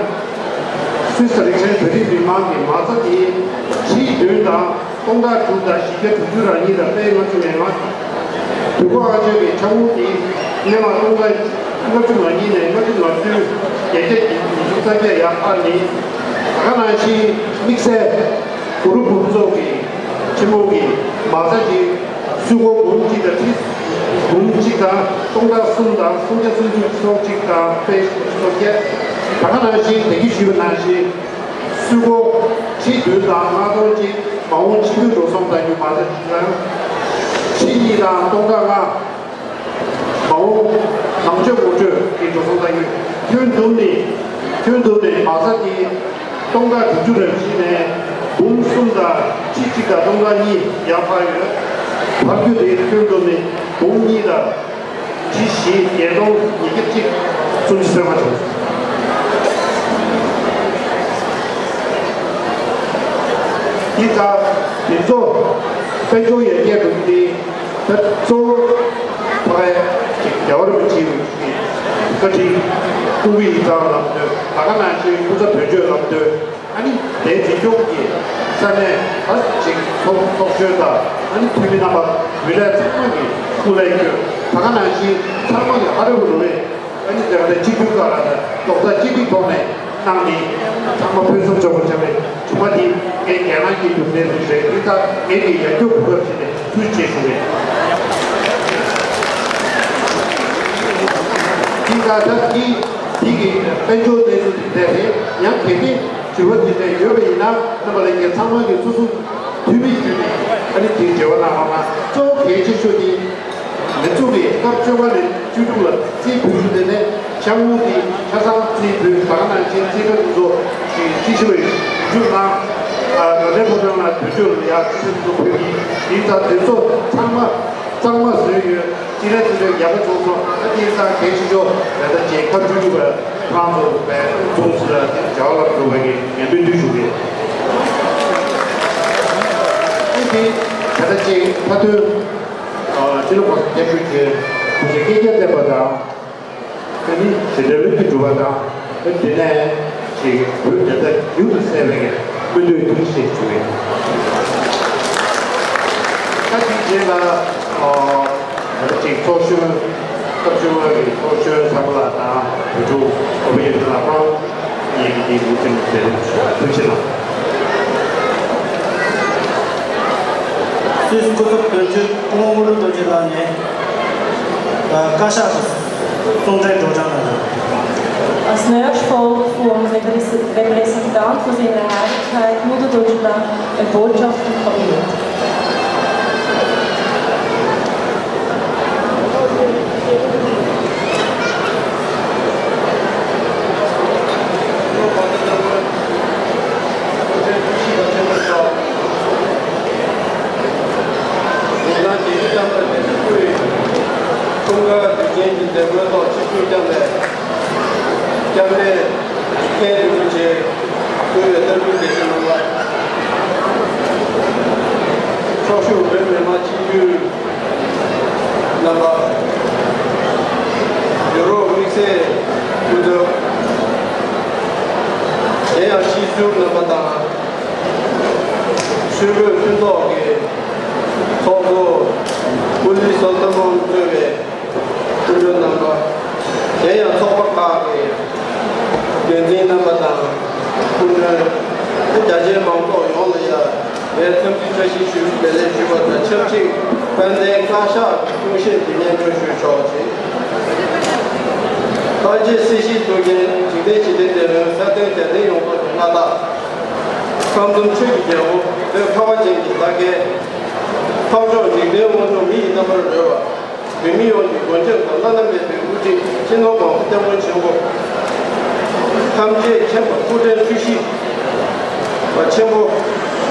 སུད་སི་རིགས་ཞེན་བོད་རིགས་མི་མང་གི་མ་རྩ་དེ་ཁྲི་བདུན་དང་སྟོང་ཕྲག་དྲུག་དང་བཞི་བརྒྱ་དྲུག་ཅུ་རེ་གཉིས་དང་པའི་ལྔ་བཅུ་ང་ལྔ། དུས་འཁོར་ཨ་ཅོ་གི་འཆར་འགོད་དེ་སྔོན་མ་སྟོང་ཕྲག་ལྔ་བཅུ་ང་གཉིས་ནས་ལྔ་བཅུ་ང་བདུན། བརྒྱད་བརྒྱ་ཉི་ཤུ་རྩ་བརྒྱད་ཡར་འཕར་ནས། ད་ག་ནང་བཞིན་དམིགས་བསལ་གུ་རུ་འབུམ་ཚོགས་ཀྱི་ཆེན་མོ་གི་མ་རྩ་གཅིག་སུད་སྒོར་འབུམ་གཅིག་དང་ཁྲི་འབུམ་གཅིག་དང་སྟོང་ཕྲག་གསུམ་དང་སུམ་བརྒྱ་སུམ་ཅུ་སོ་གཅིག་དང་པའི་སོ་བརྒྱད། ད་ག་ནང་བཞིན་དེ་གིས་ཞུས་པ་ནང་བཞིན་སུད་སྒོར་ཁྲི་བདུན་དང་ལྔ་སྟོང་གཅིག་མ་འོངས་ཕྱི་འབུད་འགྲོ་སོང་བཏང་རྒྱུ་མ་རྩ་གཅིག་དང་། ཁྲི་གཉིས་དང་སྟོང་ཕྲག་ལྔ། མ་འོངས་ནང་ཆོས་ངོ་སྤྲོད་ཀྱི་འགྲོ་སོང་བཏང་རྒྱུ། ཁྱོན་བསྡོམས་ནས་ཁྱོན་བསྡོམས་ནས་མ་རྩ་དེ་སྟོང་ཕྲག་དྲུག་ཅུ་རེ་བཞི་ནས་འབུམ་གསུམ་དང་ཁྲི་གཅིག་དང་སྟོང་ཕྲག་གཉིས་ཡར་འཕར་ཡོད། འཕར་རྒྱུ་དེ་ཁྱོན་བསྡོམས་ནས་འབུམ་གཉིས་དང་། ཁྲི་བཞི་བརྒྱད་སྟོང་ཉིས་བརྒྱ་གཅིག་སུམ་ཅུ་སོ་ལྔ་བྱུང་སོང་། འདི་ལྟར་དེ་ཚོ་དཔལ་འབྱོར་ཡར་རྒྱས་འགྲོ་རྒྱུ་དེ་ད་གཙོ་བོ་ཕ་གི་རྒྱལ་བ་རིན་པོ་ཆེའི་བཀའ་དྲིན། སྐུ་ཡི་ཙམ་ལམ་སྟོན། ད་ག་ནང་བཞིན་སྐུ་ཚབ་དོན་གཅོད་ལམ་སྟོན། ཨ་ནི་དེའི་འཛིན་སྐྱོང་གི་ས་གནས་ད་ཅིག་ཚོགས་ཚོགས་གཞོན་དང་ཨ་ནི་འཐུས་མི་རྣམ་པ་འོས་ལས་ཚང་མ་གི་སྐུ་ལས་བསྐྱོན། ད་ག་ནང་བཞིན་ཚང་མ་གི་ཧ་ར་བུ་རུ་རེད། ཨ་ནི་དེ་ག་ལ་སྤྱི་འཐུས་ཁག་ལ་རྡོག་རྩ་གཅིག་སྒྲིལ་ཐོག་ནས་གནང་ནས་ཚང་མ་ཕུན་སུམ་ཚོགས་པ་ཆགས་པའི་དྲི་མ་འདི་ངས་རྒྱལ་ནང་གི་རྒྱུ་མཚན་ཞིག་རེད། འདི་ལྟར་ངས་ཀྱི་ཡར་རྒྱས་གོ་སྐབས་ཤིག་ནས་ཐུགས་རྗེ་ཆེ་ཞུ་རྒྱུ་ཡིན། འདི་ལྟར་ད་འདི་འདི་གི་དཔལ་འབྱོར་གནས་ཚུལ་འདི་འདྲ་རེད། ཡང་གལ་ཏེ་དྲི་བ་འདི་འདྲ་ཡོད་པ་ཡིན་ན་རྣམ་པ་ལྷན་རྒྱས་ཚང་མ་གིས་སོ་སོ་འཐུས་མི་བརྒྱུད་ནས། ཨ་ནི་དེའི་འབྲེལ་བ་གནང་བ་ན་གཙོ་བོ་གལ་ཆེ་ཤོས་དེ། མི་ཚོ་གིས་སྐབས་བཅོ་ལྔ་ནས་བཅུ་དྲུག་ལ་རྩིས་འབུལ་རྒྱུ་དེ་ནས་ཤར་ཁུག་དེ་ཆ་ཚང་རྩིས་འབུལ། ད་ག་ནང་བཞིན་རྩིས་ཁྲ་དེ་ཚོ་ཞིག་རྩིས་ཞིབ་པ་ཞུ་གནང་། ཨ། ང་ཚོའི་ཕོ་བྲང་ལ་དུས་མཆོད་ལ་ཡར་རྩིས་ཁྲ་དེ་ཚོ་ཕུལ་གྱི་ཡིན། ད་དེ་ཚོ་ཚང་མ་གཙང་མ་བཟོས་ཡོད། རྩིས་ཁྲ་དེ་ཚོ་ཡག་པོ་བྱུང་སོང་། ད་དེང་སང་གལ་ཆེ་ཤོས་ད་ལྟ་རྗེས་ཁ་བཅུ་དྲུག་པ་ཁོང་ཚོ་བས་ཚོགས་སུ་ལ་དེ་བྱ་བ་ལ་འགྲོ་བའི་ངན་པའི་འདུས་ཞུ་གི། ཨེ་དེ་ད་ལྟ་ཅིག་མཐའ་དོན། ཨ། སྤྱི་ནོར་གོང་ས་སྐྱབས་མགོན་གྱིས་སྐུ་ཚེ་བསྐལ་བརྒྱར་བརྟན་པ་དང་། ཨ་ནི་ཞི་བདེ་ལྷུན་གྱིས་གྲུབ་པ་དང་། ཨ། དེ་ནས་ཅིག་བོད་དེ་དག་རྒྱུན་དུ་གསལ་བའི་སྨོན་འདུན་ཐུགས་ཞེས་ཞུ་བའི། ད་དེའི་རྗེས་ལ། ཨ། ད་ཅིག་ཚོགས་གཞོན། སྐབས་བཅོ་ལྔ་གི་ཚོགས་གཞོན་ཚང་མ་ལ་དང་། བོད་ཕྲུག་བོད་པ་ཡོངས་ལ་ཕངས་ཡིན་གྱི་ལུགས་མཐུན་ཟེར་ཐུགས་རྗེ་གནང་། སུད་སི་སྐུ་ཚབ་དོན་གཅོད་སྐུ་ངོ་དངོས་གྲུབ་རྡོ་རྗེ་ལགས་ནས་བཀའ་ཤག་གི་གསུང་གྲོས་སྒྲོག་སྦྱང་གནང་རྒྱུ། Als nächstes folgt vom Repräsentant von seiner Heiligkeit Mutter Deutschland eine Botschaft vom Kabinett. འཁྲུངས་སྐར་དུས་ཆེན་གྱི་མཛད་སྒོའི་ཐོག་ཆིབས་བསྒྱུར་བསྐྱངས་པའི་སྐྱབས་གནས་མཁན་རིན་པོ་ཆེ། སྐུ་ཡོད་ལྟ་སྐུལ་དགེ་བཤེས་རྣམ་པ། ཚོགས་ཞུགས་བོད་མི་མང་སྤྱི་འཐུས་རྣམ་པ། ཡུ་རོབ་དམིགས་བསལ་སྐུ་ཚབ། གཞན་ཡང་སྤྱི་ཟུར་རྣམ་པ་དང་། ཆོས་གོས་མཐུན་ཚོགས་ཀྱི་ཚོགས་གཙོ་ཀུ་ལི་སོལ་ཏ་མོན་གཙོས་པའི་སྐུ་མགྲོན་རྣམ་པ། གཞན་ཡང་ཚོགས་པ་ཁག་གི་འགན་འཛིན་རྣམ་པ་དང་སྐུ་མགྲོན། རྒྱ་ཆེའི་མང་ཚོགས་ཡོངས་ལ་ཡ་བའི་འཚམས་འདྲི་བཀྲ་ཤིས་ཞུ་བའི་ལས་ཞུ་བ་དང་ཆབས་ཅིག་དཔལ་ལྡན་བཀའ་ཤག་གི་གསུང་བཤད་ཀྱི་སྙན་སྒྲོན་ཞུ་ཆོག་ཅིང་། དཔལ་ཆེན་སྲིད་ཞིའི་གཙུག་རྒྱན་འཇིག་རྟེན་ཞི་བདེའི་བདེ་སྲུང་སྲ་བརྟན་རྒྱལ་བསྟན་ཡོངས་རྫོགས་ཀྱི་མངའ་བདག། ཁམས་གསུམ་ཆོས་ཀྱི་རྒྱལ་པོ་བོད་ཁ་བ་ཅན་གྱི་བདག་རྐྱེན། འཕགས་མཆོག་འཇིག་རྟེན་དབང་ཕྱུག་མི་ཡི་རྣམ་པར་རོལ་བ། བོད་མི་ཡོངས་ཀྱི་མགོན་སྐྱབས་དང་བླ་ན་མེད་པའི་དབུ་ཁྲིད་སྤྱི་ནོར་༸གོང་ས་༸སྐྱབས་མགོན་ཆེན་པོ། ཐམས་ཅད་མཁྱེན་པ་སྐུ་ཕྲེང་བཅུ་བཞི་པ་ཆེན་པོ།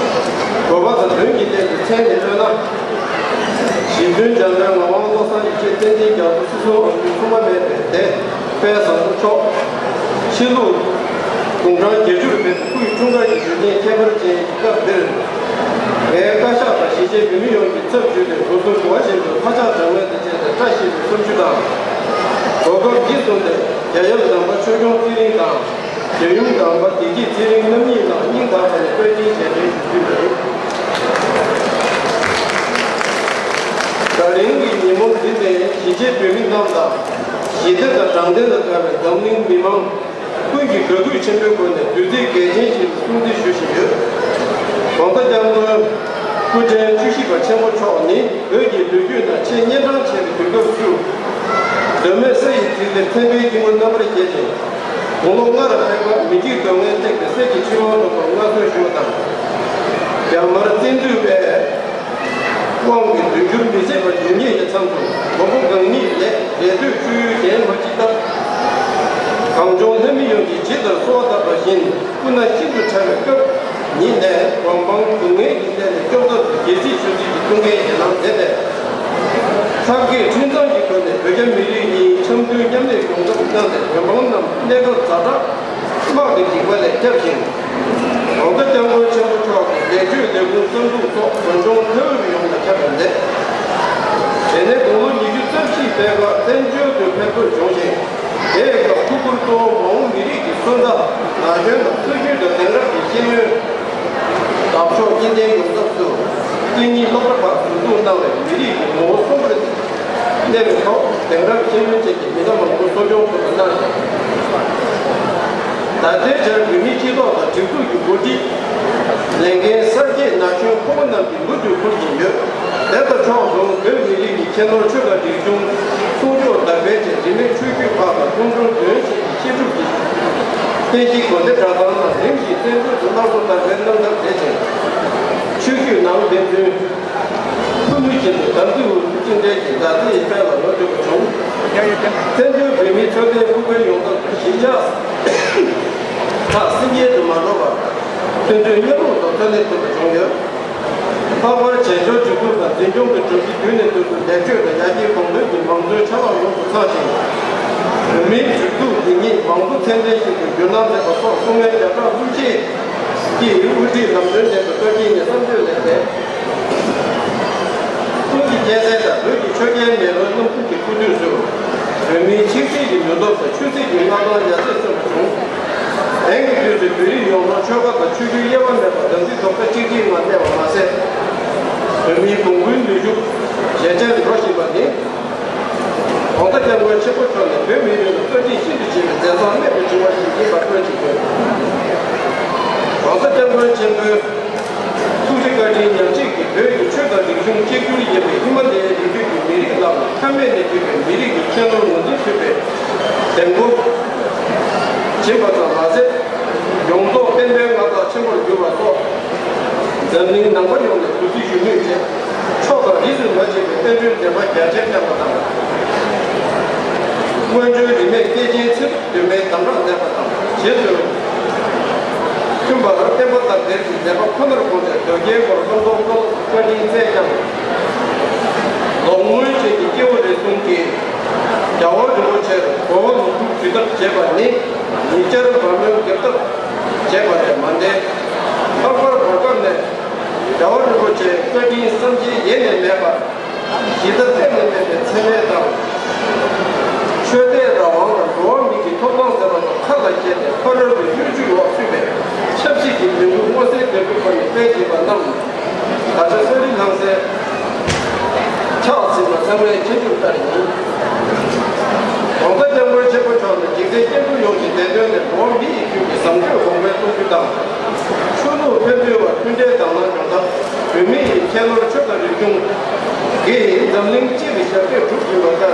གོ་བ་དང་དོན་གྱི་རྟེན་དུ་མཚན་ནས་གནང་ན། གཞི་མཐུན་འཇམ་དཔལ་ངག་དབང་བློ་བཟང་ཡེ་ཤེས་བསྟན་འཛིན་རྒྱ་མཚོ་སྲིད་གསུམ་དབང་ཕྱུག་མཚུངས་པ་མེད་པའི་སྡེ་དཔལ་བཟང་པོ་མཆོག་ཕྱི་ལུགས་དགུང་གྲངས་བརྒྱད་ཅུར་ཕེབས་སྐུའི་འཁྲུངས་སྐར་གྱི་དུས་ཆེན་ཁྱད་པར་ཅན་གྱི་སྐབས་འདིར། ངའི་བཀའ་ཤག་དང་གཞིས་བྱེས་བོད་མི་ཡོངས་ཀྱི་ཚབ་ཞུས་ཏེ་སྒོ་གསུམ་གོ་བ་ཆེན་པོས་ལྷ་ལྕགས་དྲ་ངོས་དང་བཅས་ཏེ་བཀྲ་ཤིས་པའི་བསམ་ཞུ་དང་། གོ་སྐབས་འདི་བཟུང་སྟེ་རྒྱལ་ཡུམ་ཟམ་པ་ཆོས་སྐྱོང་ཚེ་རིང་དང་། རྒྱལ་ཡུམ་དམ་པ་བདེ་སྐྱིད་ཚེ་རིང་རྣམ་གཉིས་ལ་སྙིང་ཐག་པ་ནས་བཀའ་དྲིན་རྗེས་དྲན་ཞུ་རྒྱུ་ཡིན། ད་རིང་གི་ཉིན་མོ་འདི་ནི་གཞིས་བྱེས་བོད་མི་རྣམས་དང་། ཞི་བདེ་དང་དྲང་བདེན་ལ་དགའ་བའི་འཛམ་གླིང་མི་མང་ཀུན་གྱིས་དགའ་སྐྱིད་ཆེན་པོའི་སྒོ་ནས་དུས་ཚིགས་གལ་ཆེན་ཞིག་ལ་སྲུང་བརྩི་ཞུ་བཞིན་ཡོད། ༸གོང་ས་༸སྐྱབས་མགོན་སྐུ་ཕྲེང་བཅུ་བཞི་པ་ཆེན་པོ་མཆོག་ནི་བོད་ཀྱི་ལོ་རྒྱུས་ནང་ཆེས་གཉན་འཕྲང་ཆེ་བའི་དུས་སྐབས་སུ། མདོ་སྨད་ས་ཡི་རྩེ་འདིར་མཚན་དཔེའི་སྐྱེས་བུ་རྣམ་པར་རྒྱལ་ཅིང་། དགུང་ལོ་ལྔ་ལ་ཕེབས་སྐབས་མི་འཇིགས་སྡུག་བསྔལ་བསྲེགས་ཏེ་གསེར་གྱི་ཕྱི་ལོང་ཐོབ་པར་མངའ་གསོལ་ཞུས་པ་དང་། རྒྱ་དམར་བཙན་འཛུལ་བའི་དབང་གིས་བདུན་འགྱུར་མི་བཟད་པ་ཉུལ་ཉེས་ཀྱི་མཚམས་སུ་མགོན་པོ་གང་ཉིད་ལས་རེ་ལྟོས་བཅོལ་ཡུལ་གཞན་མ་མཆིས་སྟབས། གངས་ལྗོངས་ལྷ་མི་ཡོངས་ཀྱིས་ཇི་ལྟར་གསོལ་བ་བཏབ་པ་བཞིན་སྐུ་ན་ཤིན་ཏུ་ཕྲ་བའི་སྐབས་ཉིད་ནས་གོ་འཕང་སྡུག་བསྔལ་གྱི་གནས་ལས་སྐྱོབ་ཐབས་སུ་རྒྱལ་སྲིད་ཞུ་སྲིད་ཀྱི་ཐུགས་འགན་ཡིད་ལམ་མཛད་པས། ལྷ་སྐལ་འཕྲིན་བཟང་གི་སྒོ་ནས་བོད་རྒྱ་མི་རིགས་གཉིས་འཆམ་མཐུན་མཉམ་གནས་ཡོང་ཐབས་གནང་སྟེ་བོད་འབངས་རྣམས་གནས་སྐབས་ཛ་དྲག་དམག་གི་འཇིགས་པ་ལས་བསྐྱབས་ཤིང་། ༸གོང་ས་༸སྐྱབས་མགོན་ཆེན་པོ་མཆོག་གི་ལེགས་བཅོས་ལས་ཁུངས་གསར་འཛུགས་སོགས་བོད་ལྗོངས་ལྷོ་ཡུལ་ཡོངས་ལ་ཁྱབ་པར་མཛད། དེ་ནས་དགུང་ལོ་ཉི་ཤུ་རྩ་བཞིའི་པད་དཀར་བཙན་བྱོལ་དུ་ཕེབས་ཐོན་བྱུང་ཞིང་། དེའི་སྐབས་ཐུགས་ཁུར་གཙོ་བོ་མ་འོངས་མི་རིགས་ཀྱི་སོན་རྩ་ན་གཞོན་དང་སོ་རྒྱུས་དང་དེང་རབས་ཀྱི་ཤེས་ཡོན། འདབ་གཤོག་གཉིས་ལྡན་ཡོང་སྐབས་སུ། སྐད་གཉིས་སློབ་གྲྭ་ཁག་འཛུགས་སྐྲུན་གནང་བའི་མི་རིགས་ཀྱི་ངོ་བོ་གསོན་པོར་གནས་པའི་ཐོག་དེང་རབས་ཤེས་ཡོན་ཅན་གྱི་མི་སྣ་མང་པོ་གསོ་སྐྱོང་ཐུབ་པ་གནང་ཞིང་། ད་ལྟའི་ཆར་བོད་མིའི་སྤྱི་ཚོགས་དང་སྒྲིག་འཛུགས་ཀྱི་འགོ་ཁྲིད། ལས་འགན་གསར་བརྗེའི་ན་གཞོན་ཕོ་མོ་རྣམས་ཀྱིས་མུ་མཐུད་འཁུར་བཞིན་ཡོད། དེ་དང་ཕྱོགས་མཚུངས་བོད་མི་རིགས་ཀྱི་ཁྱད་ནོར་ཆོས་དང་རིག་གཞུང་སྲུང་སྐྱོབ་དར་སྤེལ་ཆེད་རིས་མེད་ཆོས་བརྒྱུད་ཁག་དང་ཁོང་ཁྲོ་འདོན་ཆེད་ཀྱི་བཤད་སྒྲུབ་ཀྱི་རྟེན་གཞི་དགོན་སྡེ་གྲྭ་ཚང་རྣམས་རིམ་བཞིན་བཙན་བྱོལ་དུ་སླར་གསོ་དར་སྤེལ་གནང་ཐབས་མཛད་ཅིང་། ཆོས་བརྒྱུད་ནང་བསྟན་བཙུན། ཕུ་ནུ་བཞིན་དུ་དམ་ཚིག་འོད་ཀྱི་ཅི་འདྲའི་གི་མཛའ་བརྩེ་ཡི་དཔལ་ལ་ལོ་འདྲི་བ་བྱུང་། བཙན་བྱོལ་བོད་མིའི་འཚོ་བའི་ཕུགས་འཕེར་ཡོང་ཐབས་སུ་གཞིས་ཆགས་ཁག་སེམས་ཅན་དུ་མ་འགྲོ་བར་མཐུན་སྒྲིལ་མཉམ་རུབ་ཏུ་འཚོ་གནས་ཐུབ་པ་བྱུང་ཡོད། ལྷག་པར་བྱེས་འབྱོར་སྒྲིག་འཛུགས་དང་འཛིན་སྐྱོང་གི་གྲུབ་གཞི་དུས་ནས་དུས་སུ་ལེགས་བཅོས་དང་ཡར་རྒྱས་གོང་འཕེལ་གྱི་མང་གཙོའི་ཆ་ལག་ཡོངས་སུ་ཚང་ཞིང་། བོད་མིའི་སྒྲིག་འཛུགས་འདི་ཉིད་མང་གཙོ་ཚད་ལྡན་ཞིག་ཏུ་འགྱུར་སྣང་མེད་པ་སོགས་གསུང་མཁན་བརྒྱ་ཕྲག་དབུ་ཅན་གྱིས་དབུ་ཁྲིད་ལམ་སྟོན་གནང་བའི་བཀའ་དྲིན་ནི་བསམ་བརྗོད་ལས་འདས། ཀུན་གྱི་རྒྱལ་མཚན་དང་བོད་ཀྱི་ཆོས་རྒྱལ་མེ་ལོང་རྣམ་གསུམ་གྱི་སྐུ་དུས་སུ། བོད་མིའི་ཆིག་སྒྲིལ་གྱི་ནུས་སྟོབས་དང་ཆོས་སྲིད་ཀྱི་མངའ་ཐང་ཡར་རྒྱས་སོན་པ་བྱུང་། དེང་གི་དུས་སུ་བོད་རིགས་ཡོངས་རྫོགས་ཆོལ་ཁ་དང་ཆོས་བརྒྱུད་དབྱེ་བ་མེད་པར་དམ་ཚིག་རྡོག་རྩ་གཅིག་སྒྲིལ་ངང་གནས་པ་མ་ཟད། བོད་མིའི་གོང་བུའི་ནུས་ཤུགས་ཇེ་ཆེར་འགྲོ་བཞིན་པ་ནི། ༸གོང་ས་༸སྐྱབས་མགོན་ཆེན་པོ་མཆོག་ནས་བོད་མི་རིགས་ལ་བཀའ་དྲིན་ཤིན་ཏུ་ཆེ་བའི་མཛད་བཟང་རྨད་དུ་བྱུང་བ་ཞིག་ཡིན་པ་སྟོན་བྱེད་དགོས། ༸གོང་ས་༸སྐྱབས་མགོན་ཆེན་པོའི་ཐུགས་རྗེ་བཀའ་དྲིན་ཉག་གཅིག་གིས་བོད་ཀྱི་ཆོས་དང་རིག་གཞུང་གཅིག་གྱུར་ཡིན་པའི་ཧི་མ་ལ་ཡའི་རི་རྒྱུད་ཀྱི་མི་རིགས་རྣམས་ལ་ཐ་མལ་ནས་བརྒྱུད་པའི་མི་རིགས་ཀྱི་ཁྱད་ནོར་ངོས་འཛིན་ཐུབ་པའི་གདེང་སྤོབས་སྦྱིན་པ་ཙམ་མ་ཟད། ཡོངས་རྫོགས་བསྟན་པའི་མངའ་ཐང་ཆེན་པོར་གྱུར་པ་སོགས། འཛམ་གླིང་ནང་པ་ཡོངས་ནས་གུས་བརྩི་ཞུ་མུས་བྱས། ཕྱོགས་དང་རིས་སུ་མ་ཕྱིན་པའི་བསྟན་འགྲོའི་མཛད་པ་རྒྱ་ཆེར་བསྐྱངས་པ་དང་། སྔོན་བྱོན་རིས་མེད་སྐྱེས་ཆེན་ཚེ་སྒྲུབ་སྟོན་པའི་དམ་བསྒྲགས་མཛད་པ་དང་རྗེས་སུ་མཐུན་པར་བསྟན་པ་དར་སྤེལ་གྱི་མཛད་པ་ཁོ་ནར་དགོངས་ཏེ་དོལ་རྒྱལ་འཁོར་ལོ་སྟོང་ཚོ་བཀའ་དྲིན་སྩལ་ཀྱང་། ལོག་སྨོན་བཅས་ཀྱི་སྐྱེ་བོ་རེ་ཟུང་གིས་རྒྱལ་བ་རིན་པོ་ཆེར་གོ་བ་ལོག་སྒྲུབ་ཇི་ལྟར་བྱེད་པ་ནི་ཉེ་ཆར་བ་མོའི་འགེབས་ཐབས་བྱས་པ་ལས་མ་འདས། ལྷག་པར་བར་སྐབས་ནས་རྒྱལ་བ་རིན་པོ་ཆེའི་བཀའ་དྲིན་བསམ་གྱིས་ཡལ་ནས་མེད་པར། ཇི་ལྟར་གཏན་ནས་མེད་པའི་མཚན་སྨད་དང་། ཆོས་དད་རང་དབང་དང་འགྲོ་བ་མིའི་ཐོབ་ཐང་ཟེར་བ་དང་ཁ་ལ་བཞག་ནས་ཕ་རོལ་པོའི་གཡོ་ཇུས་འོག་ཚུད་པའི་ཆབ་སྲིད་ཀྱི་ལས་འགུལ་མངོན་གསལ་དོད་པོའི་སྒོ་ནས་སྤེལ་བཞིན་པ་རྣམས། ད་ཆ་ས་རི་ལྷང་སའི་ཆགས་ཟིན་པ་ཚང་མའི་མཁྱེན་རྒྱུ་ལྟར་ཡིན། ༸གོང་ས་༸སྐྱབས་མགོན་ཆེན་པོ་མཆོག་ནི་འཇིག་རྟེན་སྐྱེ་འགྲོ་ཡོངས་ཀྱི་བདེ་དོན་ནས་འགྲོ་བ་མི་ཡི་རྒྱུད་ཀྱི་བཟང་སྤྱོད་གོང་འཕེལ་གཏོང་རྒྱུ་དང་། ཆོས་ལུགས་ཕན་ཚུན་བར་མཐུན་འབྲེལ་དང་ལེན་ཡོང་ཐབས། བོད་མི་ཡི་ཁྱད་ནོར་ཆོས་དང་རིག་གཞུང་གིས་འཛམ་གླིང་སྤྱི་ལ་ཞབས་འདེགས་སྒྲུབ་བཞིན་པ་ལྟར།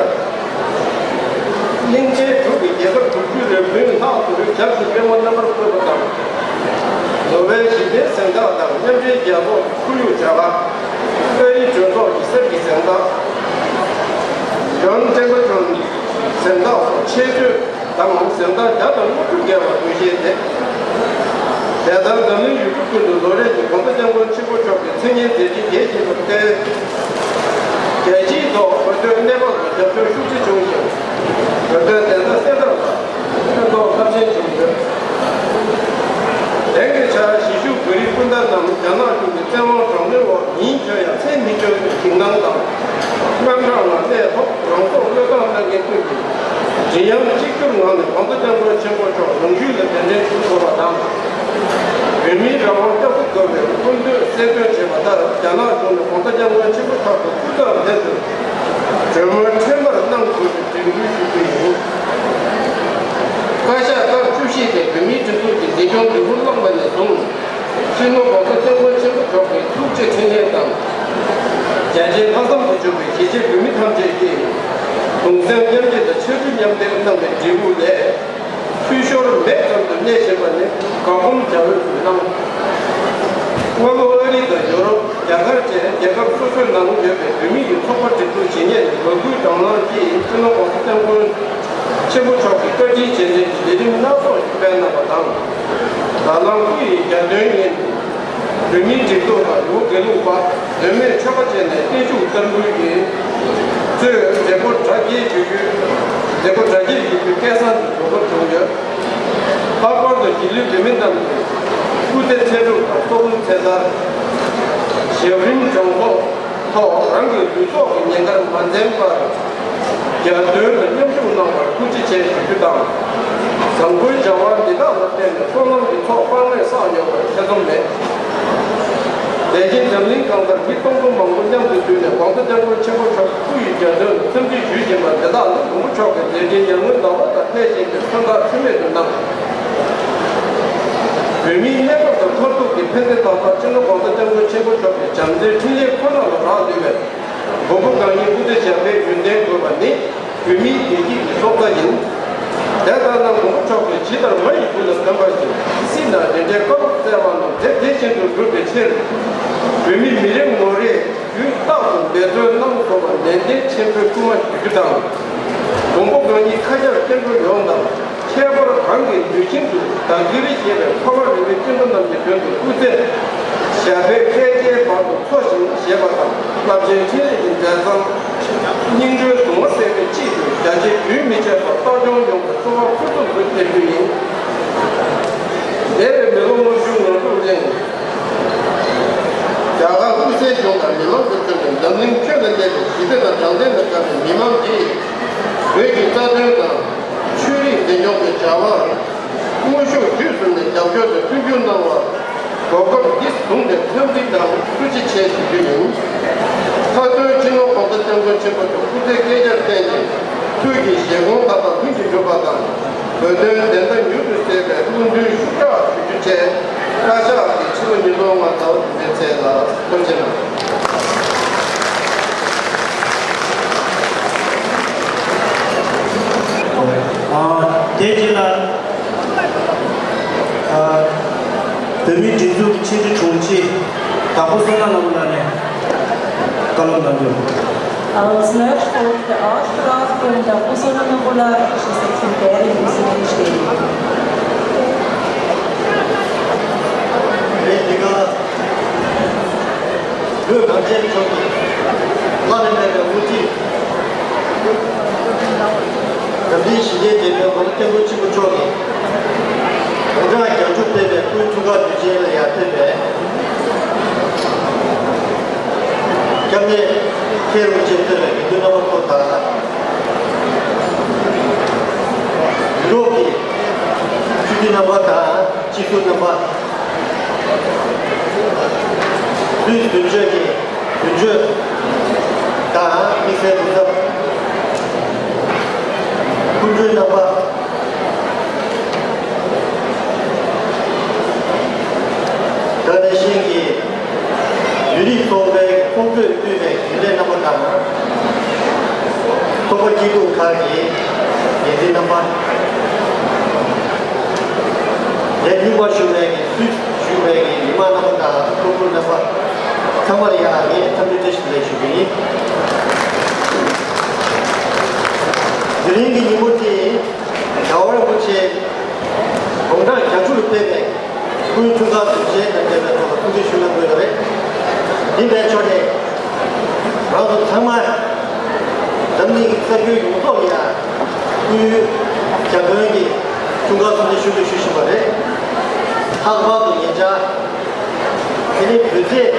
གླིང་ཆེན་དྲུག་གི་རྒྱལ་ཁབ་དྲུག་ཅུ་རེ་བདུན་ལྷག་ཏུ་ཞབས་ཞུ་སྤེལ་མ་རྣམ་པར་བཀོད་པ་དང་། ནོ་བེལ་ཞི་བདེའི་གཟེངས་རྟགས་དང་མཉམ་འབྲེལ་རྒྱལ་ཚོགས་ཁོར་ཡུག་བྱ་དགའ། ཨ་རིའི་གྲོས་ཚོགས་ཀྱི་གསེར་གྱི་གཟེངས་རྟགས། ཇོན་ཀྲེན་པ་ཇོན་གཟེངས་རྟགས་སོགས་ཆེད་བསྐོས་དང་གཟེངས་རྟགས་བརྒྱ་དང་ལྔ་བཅུ་བརྒལ་བ་འབུལ་བཞེས་མཛད། དེ་ལྟར་འཛམ་གླིང་ཡུལ་གྲུ་ཀུན་ཏུ་ལོ་རེ་བཞིན་༸གོང་ས་༸སྐྱབས་མགོན་ཆེན་པོ་མཆོག་གི་མཚན་སྙན་མཛད་འཕྲིན་རྒྱས་བཞིན་པར་བརྟེན། རྒྱལ་སྤྱིའི་ཐོག་བོད་དོན་གནས་བབ་ལ་རྒྱབ་སྐྱོར་ཤུགས་ཆེ་བྱུང་ཞིང་། བོད་དོན་བདེན་མཐའ་གསལ་ཐབས་ལ་ཕན་ཐོགས་རླབས་ཆེན་བྱུང་ཡོད། དེང་གི་ཆར་གཞིས་བཞུགས་བོད་རིགས་སྤུན་ཟླ་རྣམས་རྒྱ་ནག་གཞུང་གི་བཙན་དབང་དྲག་གནོན་འོག་ཉིན་འཁྱོལ་ཡང་ཚེ་མི་འཁྱོལ་བའི་འཇིགས་སྣང་དང་། དངངས་སྐྲག་ངང་གནས་ཐོག་རང་སྲོག་བློས་བཏང་གནང་མཁན་ཀུན་གྱིས་མགྲིན་དབྱངས་གཅིག་གྱུར་ངང་ནས་༸གོང་ས་༸སྐྱབས་མགོན་ཆེན་པོ་མཆོག་རང་ཤུལ་ལ་གདན་འདྲེན་ཞུ་དགོས་པ་དང་། བོད་མིའི་རང་དབང་སྐྱབས་སུ་དགོས་པའི་སྐུ་མདུན་གསལ་སྟོན་བྱས་པ་ལྟར་རྒྱ་ནག་གཞུང་ནས་༸གོང་ས་༸སྐྱབས་མགོན་ཆེན་པོ་མཆོག་ཏུ་སྐུ་ཚབ་ལྷན་དུ་གྲོས་མོལ་འཕྲལ་མར་གནང་དགོས་པའི་དྲན་སྐུལ་ཞུ་རྒྱུ་ཡིན། བཀའ་ཤག་ཁག་བཅུ་བཞི་དེ་བོད་མིའི་སྒྲིག་འཛུགས་ཀྱི་འཛིན་སྐྱོང་སྒྲིག་ཁུར་བླངས་པ་ནས་བཟུང་། སྤྱི་ནོར་༸གོང་ས་༸སྐྱབས་མགོན་ཆེན་པོ་མཆོག་གི་ཐུགས་རྗེ་འཕྲིན་ལས་དང་། རྒྱ་ཆེའི་ལྷག་བསམ་དུ་གྱུར་པའི་གཞིས་བྱེས་བོད་མི་ཐམས་ཅད་ཀྱིས་གདུང་སེམས་མཉམ་སྐྱེད་དང་ཕྱར་གྲུ་མཉམ་འདེགས་གནང་བའི་འབྲས་བུ་ལས། འཐུས་ཤོར་མེད་ཙམ་དུ་གནས་བཞིན་པ་ནི་དགའ་སྒོམ་བྱ་འོས་སུ་སྣང་། སྔ་ལོ་ཨ་རི་དང་ཡོ་རོབ། རྒྱ་གར་བཅས་རྒྱལ་ཁབ་སོ་སོའི་ནང་ཡོད་པའི་བོད་མི་ཡི་ཚོགས་པ་སྒྲིག་འཛུགས་ཇི་སྙེད་ནས་འབོད་སྐུལ་དང་བླངས་ཀྱིས་སྤྱི་ནོར་༸གོང་ས་༸སྐྱབས་མགོན་ཆེན་པོ་མཆོག་གི་བཀའ་དྲིན་རྗེས་དྲན་གྱི་ལས་རིམ་སྣ་ཚོགས་ཤིག་སྤེལ་གནང་བ་དང་། ད་ལམ་སྐུ་ཡི་གྱ་སྟོན་ཉིན། བོད་མིའི་སྒྲིག་འཛུགས་དང་ལུའུ་དགེ་ལུགས་པ། མདོ་སྨད་ཆོལ་ཁ་བཅས་ནས་བརྟན་བཞུགས་བསྟར་འབུལ་གྱིས་གཙོས་མཛད་སྒོ་གྲ་རྒྱས་ཞུ་རྒྱུ། མཛད་སྒོ་གྲ་རྒྱས་ཞུ་རྒྱུ་སྐལ་བཟང་དུ་འགྲོ་སྐབས་བྱུང་ཡོད། ལྷག་པར་དུ་གཞིས་ལུས་བོད་མི་རྣམས་ཀྱིས་སྐུ་ཚེ་ཚེ་སྒྲུབ་དང་སྲོག་ལུས་ཚེ་ཐར། ཞབས་རིམ་གྲངས་ཐོ་ཐོག་རང་གི་ལུས་སྲོག་གི་ཉེན་ཁར་མ་འཛེམས་པར་གྱ་སྟོན་ལ་མཉམ་ཞུགས་གནང་བར་ཐུགས་རྗེ་ཆེ་ཞུ་རྒྱུ་དང་། བཟང་པོའི་བྱ་བ་འདི་དག་ལ་བརྟེན་ནས་བསོད་ནམས་ཀྱི་ཚོགས་སྤང་ལེགས་བསགས་ཡོད་པར་ཐེ་ཚོམ་མེད། དེ་བཞིན་འཛམ་གླིང་གང་སར་མི་སྟོང་ཕྲག་མང་པོ་མཉམ་དུ་འདུས་ནས་༸གོང་ས་༸སྐྱབས་མགོན་ཆེན་པོ་མཆོག་སྐུ་ཡི་གྱ་སྟོན་ལ་འཚམས་འདྲི་ཞུ་བཞིན་པ་འདི་དག་ནི་མགོན་པོ་མཆོག་གི་མཛད་འཕྲིན་ཉམས་མྱོང་ཟླ་བ་དང་འཕེལ་བཞིན་པའི་མཚོན་རྟགས་འཁྲུལ་མེད་དུ་སྣང་། བོད་མིའི་གནས་བབ་དང་མཐར་ཐུག་གི་ཕན་བདེ་ཏག་ཏག་སྤྱི་ནོར་༸གོང་ས་༸སྐྱབས་མགོན་ཆེན་པོ་མཆོག་གི་བྱམས་བརྩེའི་འཕྲིན་ལས་ཁོ་ན་ལ་རག་ལུས་པས། མགོན་པོ་གང་ཉིད་སྐུ་ཚེ་ཞབས་པད་རྒྱུན་ལྡན་དགོས་པ་ནི་བོད་མིའི་བདེ་སྐྱིད་ཀྱི་སྲོག་རྩ་ཡིན། དེ་ལྟར་ན་མགོན་པོ་མཆོག་གིས་ཇི་ལྟར་མ་ཡི་བུ་ལ་གདམས་པ་བཞིན་སྲིད་ན་རེ་འབྲས་དཀའ་བར་སྩལ་བ་རྣམས་དེ་དེ་བཞིན་དུ་འགྲུབ་པའི་ཕྱིར། བོད་མི་མི་རེ་ངོ་རེས། ལྡན་ཆེན་པོའི་སྐུལ་མ་ཞུ་རྒྱུ་དང་། མགོན་པོ་གང་ཉིད་མཁའ་ཁྱབ་སྐྱེ་འགྲོ་ཡོངས་དང་། ཁྱད་པར་གང་གི་ལུས་ཆེན་དུ་བདག་གིར་བཞེས་པའི་འཁོར་བ་རིམ་པའི་སྐྱེ་འགྲོ་རྣམས་ཀྱི་དོན་དུ་སྐུ་ཚེ་ཞབས་པད་བསྐལ་བརྒྱའི་བར་དུ་འཚོ་ཞིང་གཞེས་པ་དང་། རླབས་ཆེན་ཕྲིན་ལས་ཀྱི་འབྲས་བཟང་སྙིང་རྗེའི་གདུང་བ་སད་པའི་དཔྱིད་དུ་རྒྱ་ཆེ་རྒྱུན་མི་ཆད་པར་རྟག་འབྱུང་ཡོང་བའི་གསོལ་བ་ཕུར་ཚུགས་སུ་འདེབས་རྒྱུ་ཡིན། འདས་པའི་མི་ལོ་ལྔ་བཅུ་ང་དྲུག་རིང་རྒྱ་གར་དབུས་སའི་གཞུང་དང་མི་མང་གི་ཁྲོད་ནས་འཛམ་གླིང་ཁྱོན་ལ་གནས་པའི་ཞི་བདེ་དང་དྲང་བདེན་ལ་དགའ་བའི་མི་མང་གིས་བོད་ཀྱི་རྩ་དོན་དང་ཆོས་རིག་འཛིན་སྐྱོང་གི་བྱ་བར་དངོས་ཤུགས་བརྒྱུད་གསུམ་ནས་རྒྱབ་སྐྱོར་དང་མཐུན་འགྱུར་གནང་བར་གོ་སྐབས་འདི་བཟུང་སྟེ་འཚམས་འདྲི་དང་ཐུགས་རྗེ་ཆེ་ཞུ་རྒྱུ་ཡིན། མཐའ་དོན་སྤྱི་ནོར་༸གོང་ས་༸སྐྱབས་མགོན་ཆེན་པོ་མཆོག་སྐུ་ཚེ་བསྐལ་བརྒྱར་བརྟན་ཅིང་ཐུགས་ཀྱི་བཞེད་དགོངས་མཐའ་དག་ལྷུན་གྱིས་གྲུབ་པ་དང་། བོད་དོན་བདེན་མཐའ་མྱུར་དུ་གསལ་བའི་སྨོན་འདུན་ཤུགས་དྲག་ཞུ་རྒྱུ་བཅས་བཀའ་ཤག་གིས་ཕྱི་ལོ་ཉིས་སྟོང་ལྔ་ཟླ་བ་བདུན་པའི་ཚེས་ལ་ཐོབ་ཆེ་གནང་། ཨ། དེ་རྗེས་ལ། ཨ། བོད་མིའི་སྒྲིག་འཛུགས་ཀྱི་ཕྱི་དྲིལ་དྲུང་ཆེ་དྭགས་པོ་བསོད་ནམས་ལྷ་མོ་ལགས་ནས་བཀའ་སློབ་གནང་རྒྱུ། Als nächstes folgt der Antrag von Dakuso Nabula, Sekretärin des Ministeriums. བོད་གངས་ཅན་ལྗོངས་ཀྱི་བླ་ན་མེད་པའི་དབུ་ཁྲིད། འཛམ་གླིང་ཞི་བདེའི་དེད་དཔོན་༸གོང་ས་༸སྐྱབས་མགོན་ཆེན་པོ་མཆོག་གིས་དགུང་གྲངས་བརྒྱད་ཅུ་ཕེབས་པའི་སྐུའི་འཁྲུངས་སྐར་དུས་ཆེན་ལ་ཡར་ཕེབས་པའི་སྐྱབས་གནས་མཁན་རིན་པོ་ཆེ་གཙོས་པའི་དགེ་འདུན་རྣམ་པ་ཚོ་དང་། ཡུ་རོབ་ཀྱི་སྤྱི་འཐུས་རྣམ་པ་དང་སྤྱི་ཟུར་རྣམ་པ། སུད་སི་དོན་གཅོད་ཀྱི་དོན་གཅོད་དང་དམིགས་བསལ་སྐུ་ཚབ། སྐུ་མགྲོན་རྣམ་པ། ད་ནང་བཞིན་གྱི་བོད་རིགས་ཚོགས་པའི་ཚོགས་གཙོས་གཙོས་པའི་རྒྱུན་ལས་རྣམ་པ་དང་། ཚོགས་པ་སྐྱིད་སྡུག་ཁག་གི་འགན་འཛིན་རྣམ་པ། ལས་ཉུང་བ་ཞུ་བའི་གི་སུད་ཞུ་བའི་གི་མི་མང་རྣམ་པ་དང་ཚོགས་གཙོ་རྣམ་པ་ཚང་མ་ལ་ཡང་ངས་འཚམས་འདྲི་བཀྲ་ཤིས་བདེ་ལེགས་ཞུ་གི་ཡིན། དེ་རིང་གི་ཉིན་མོ་དེ་རྒྱལ་བ་རིན་པོ་ཆེ་དགུང་གྲངས་བརྒྱད་ཅུ་ལ་ཕེབས་པའི་སྐུའི་འཁྲུངས་སྐར་དུས་ཆེན་དང་འབྲེལ་བའི་ཐོག་ལ་ཐུགས་འདུན་ཞུ་གནང་དགོས་པ་རེད། འདི་འདྲའི་ཕྱོགས་ནས། ང་ཚོ་ཚང་མ་འཛམ་གླིང་གི་ས་ཁུལ་ཡོངས་རྫོགས་ལ་ཡང་སྐུའི་རྒྱ་དགོན་གྱི་འཁྲུངས་སྐར་ཚོགས་འདུ་ཤུགས་ཆེ་ཞུ་བཞིན་པ་རེད། ལྷག་པར་དུ་ཉེ་ཆར་དེ་ནི་བོད་ཚེས་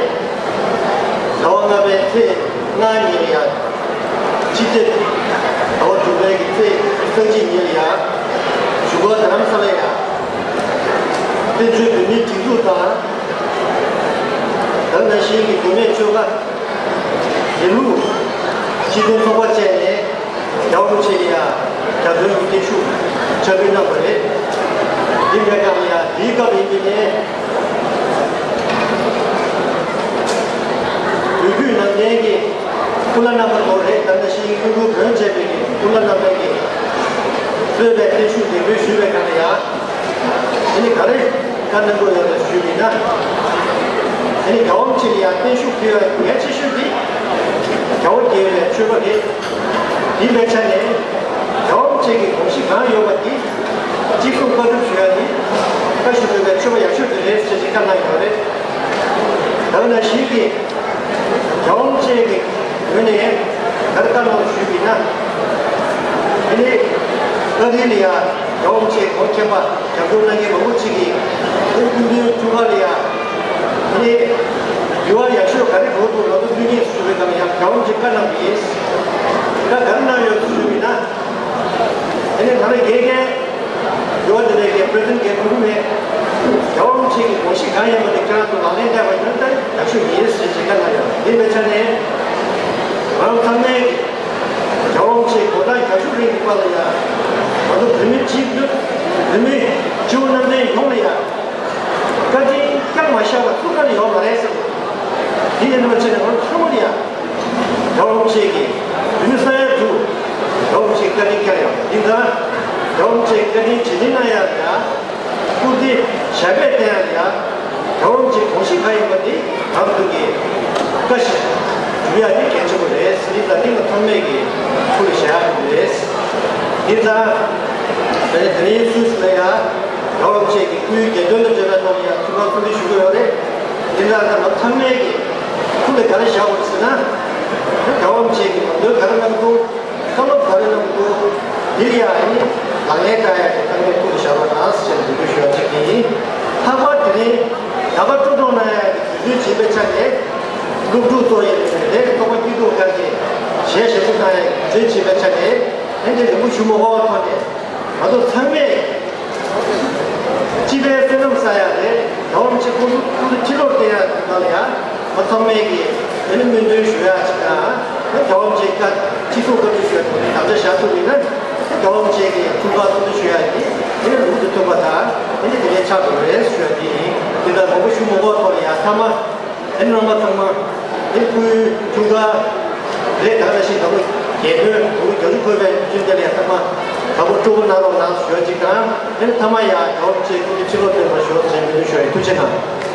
ཟླ་བ་ལྔ་པའི་ཚེས་ལྔ་ཉིན་ལ་ཡང་སྤྱི་ཟླ་ཟླ་བ་དྲུག་པའི་གི་ཚེས་ཉི་ཤུ་རྩ་གཅིག་ཉིན་ལ་ཡང་བཞུགས་སྒར་རྡ་རམ་ས་ལ་ཡང་བཙན་བྱོལ་བོད་མིའི་སྒྲིག་འཛུགས་དང་དེ་ནང་བཞིན་གྱི་མདོ་སྨད་ཆོལ་ཁ་དགེ་ལུགས་སྤྱི་མཐུན་ཚོགས་པ་བཅས་ནས་རྒྱལ་བ་རིན་པོ་ཆེ་ལ་ཡང་རྒྱ་དོན་གྱི་བརྟན་བཞུགས་ཕྱག་ཕུལ་གནང་བ་རེད། འདི་འདྲའི་སྐབས་ལ་ཡང་འདིའི་སྐབས་ཡིན་པའི་ནས་འོས་བསྡུ་ནང་བསྟན་གྱི་སྐུ་བླ་རྣམ་པ་ཚོ་རེད། ད་ནང་བཞིན་དབུ་འཁྲུག་བོན་བཅས་པའི་གི་སྐུ་བླ་རྣམ་པས་ཀྱི་གཙོས་པའི་བརྟན་བཞུགས་འདེགས་འབུལ་ཞུས་པའི་སྐབས་ལ་ཡང་དེ་ནི་ག་རེ་བཀའ་གནང་དགོས་ཡོད་ལ་ཞུས་པ་ཡིན་ན། དེ་ནི་རྒྱལ་བ་རིན་པོ་ཆེ་ལ་ཡང་བརྟན་བཞུགས་ཕུལ་བ་གལ་ཆེ་ཤོས་དེ་རྒྱལ་བ་དགྱེས་པའི་མཆོད་པ་རེད། དེ་འདྲའི་ཆ་ནས་རྒྱལ་བ་རིན་པོ་ཆེ་གི་དགོངས་གཞི་གང་ཡོད་པ་དེ་གཅིག་མཚུངས་བཀའ་སྒྲུབ་ཞུ་ཡ་ནི་བཀའ་ཞུ་དགོས་པའི་མཆོད་པ་ཡག་ཤོས་དེ་རེད་ཅེས་བཀའ་གནང་ཡོད་རེད། ད་ག་ནང་བཞིན་གྱི་རྒྱལ་བ་རིན་པོ་ཆེ་གི་ངོས་ནས་ག་རེ་བཀའ་གནང་ཞུས་པ་ཡིན་ན། དེ་ནི་ཨ་རི་ལ་ཡང་རྒྱལ་བ་རིན་པོ་ཆེ་གོ་མཁྱེན་པ་རྒྱབ་སྐྱོར་གནང་མཁན་མང་པོ་ཅིག་གིས་སྐུ་མདུན་འཁྲུངས་སྐར་ལ་ཡང་དེ་ནི་འབུལ་བ་ཡག་ཤོས་ག་རེ་དགོས་འདུག་ང་ཚོ་མཐུན་རྐྱེན་ཞུ་བའི་སྒང་ལ་ཡང་རྒྱལ་བ་རིན་པོ་ཆེ་བཀའ་གནང་གི་ཡིན། བཀའ་ག་རེ་གནང་ཡོད་ཞུས་པ་ཡིན་ན། དེ་ནི་ད་ལྟ་དགེ་རྒན་འབུལ་བ་དེ་འདྲའི་གི་པྲེ་སི་ཌེན་ཊི་གི་ཁུར་མེད། རྒྱལ་བ་རིན་པོ་ཆེ་གི་དགོངས་གཞི་གང་ཡིན་པ་དེ་ཁྱེད་རང་ཚོ་ལག་ལེན་བསྟར་བ་ཡོད་ན་ཡག་ཤོས་ཡིན་ཞེས་བྱེད་ཀ་ན་ཡང་དེ་མེད་ཆ་ནས་ང་རང་ཚང་མས་རྒྱལ་བ་རིན་པོ་ཆེ་དགུང་གྲངས་བརྒྱད་ཅུ་རིང་གི་བར་ལ་ཡང་ང་ཚོ་བོད་མི་སྤྱི་བོད་མི་སྤྱི་བོ་གནམ་བསྟན་ཡོངས་ལ་ཡང་བཀའ་དྲིན་བསྐྱངས་མ་བཞག་པ་སུ་ག་ལ་ཡོད་མ་རེད་ཟེར། དེ་ཡིན་པ་བྱས་ནས་ང་རང་ཚང་མ་ལ་ཡང་རྒྱལ་བ་རིན་པོ་ཆེ་གིས་བོད་མི་ས་ཡ་དྲུག་རྒྱལ་བ་རིན་པོ་ཆེ་བཀའ་དྲིན་བསྐྱངས་ཡོད། འདི་ལྟར་རྒྱལ་བ་རིན་པོ་ཆེ་བཀའ་དྲིན་རྗེས་དྲན་གནང་ཡག་ལ་ཡང་། སྐུ་ཚེ་ཞབས་པད་བརྟན་ཡག་ལ་ཡང་། རྒྱལ་བ་རིན་པོ་ཆེ་དགོངས་གཞི་གང་ཡིན་པ་དེ་ང་ཚོ་གི་བཀའ་བཞིན་ འཇུག་ཡག་དེ་གལ་ཆེན་པོ་རེད། འདི་ལ་འདི་ལ་ཚང་མས་ཀྱི་ཐུགས་ལ་བཞག་དགོས་རེད། འདི་ལ་དེ་ནས་དེ་རིང་སུད་སི་ལ་ཡ་རྒྱལ་བ་རིན་པོ་ཆེ་གི་སྐུའི་རྒྱལ་དོན་དང་འབྲེལ་བའི་ཐོག་ནས་ཡང་ཐུགས་ཁུར་གསོལ་འདེབས་ཞུ་གི་ཡོད་རེད། འདི་ལ་ད་ང་ཚང་མས་ཀྱི་ཐུགས་ལ་ག་རེ་བཞག་དགོས་ཟེར་ན། རྒྱལ་བ་རིན་པོ་ཆེ་གི་ལམ་སྟོན་ག་རེ་གནང་འདུག་བཀའ་སློབ་ག་རེ་གནང་འདུག་འདིར་ཡང་ནི་ལག་ལེན་བསྟར་ཡག་གི་ཐུགས་ལ་བཞག་རོགས་གནང་ཞེས་འབོད་སྐུལ་ཞུ་བ་གཅིག་དེ་ཡིན། ལྷག་པར་དེ་རིང་ཟླ་བ་སྤྲོ་གྲོང་གནང་ཡག་གི་དུས་ཚོད་བྱིན་པའི་ཆ་ནས། སློབ་ཕྲུག་ཚོ་ཡི་ལས་རྟོགས་པ་སྐྱིད་སྡུག་ཁག་གི་གཞས་ཞབས་ཞུ་གནང་ཡག་གི་དུས་ཚོད་བྱིན་པའི་ཆ་ནས། ཨེ་འདྲའི་རིང་པོ་ཞུ་མ་དགོས་པའི་ཐོག་ནས། ང་ཚོ་ཚང་མས་སྤྱི་པའི་བསོད་ནམས་བསགས་ཡག་རེད། རྒྱལ་བ་རིན་པོ་ཆེ་སྐུ་གཟུགས་སྐུ་ཚེ་ཁྲི་ལོར་བརྟན་ཡག་གི་ནང་ལ་ཡང་ང་ཚང་མས་ཀྱི་དེ་ནི་སྨོན་འདུན་ཞུ་ཡག་ཅིག་དང་། རྒྱལ་བ་རིན་པོ་ཆེའི་བཀའ་སྤྱི་ཚོགས་བཀའ་འདྲི་ཞུ་ཡག་ཐོག་ནས་དམ་བཅའ་བཞག་ཐུབ་ཡིན་ན། རྒྱལ་བ་རིན་པོ་ཆེ་གི་འཁྲུངས་སྐར་གསོལ་སྟོན་ཞུ་ཡག་གི་དེ་ནི་ལུགས་སུ་མཐུན་པ་དང་། དེ་ནི་དེ་ལས་ཆགས་འགྲོ་རེད་ཞུ་ཡག་དེ་ཡིན། དེ་ལྟར་མང་པོ་ཞུ་མ་དགོས་ཐོག་ལ་ཡང་ཐ་མ། ཨེ་རྣམ་པ་ཚང་མ། ཨེ་སྐུའི་འཁྲུངས་སྐར་རེད། ད་ག་ནང་བཞིན་དང་པོ་རྒྱལ་དོན་དང་པོ་རྒྱལ་གཞུང་འཁོད་པའི་ཆོས་འདི་ལ་ཡང་ཚང་མ་དང་པོ་སྤྲོ་པོ་གནང་རོགས་གནང་ཞུ་བ་གཅིག་དང་། ཨེ་ཐ་མ་ཡང་རྒྱལ་བ་རིན་པོ་ཆེ་སྐུ་ཚེ་ཁྲི་ལོར་བརྟན་པར་ཤོག་ཅེས་འབོད་སྐུལ་ཞུ་བ་ཡིན། ཐུགས་རྗེ་གནང་།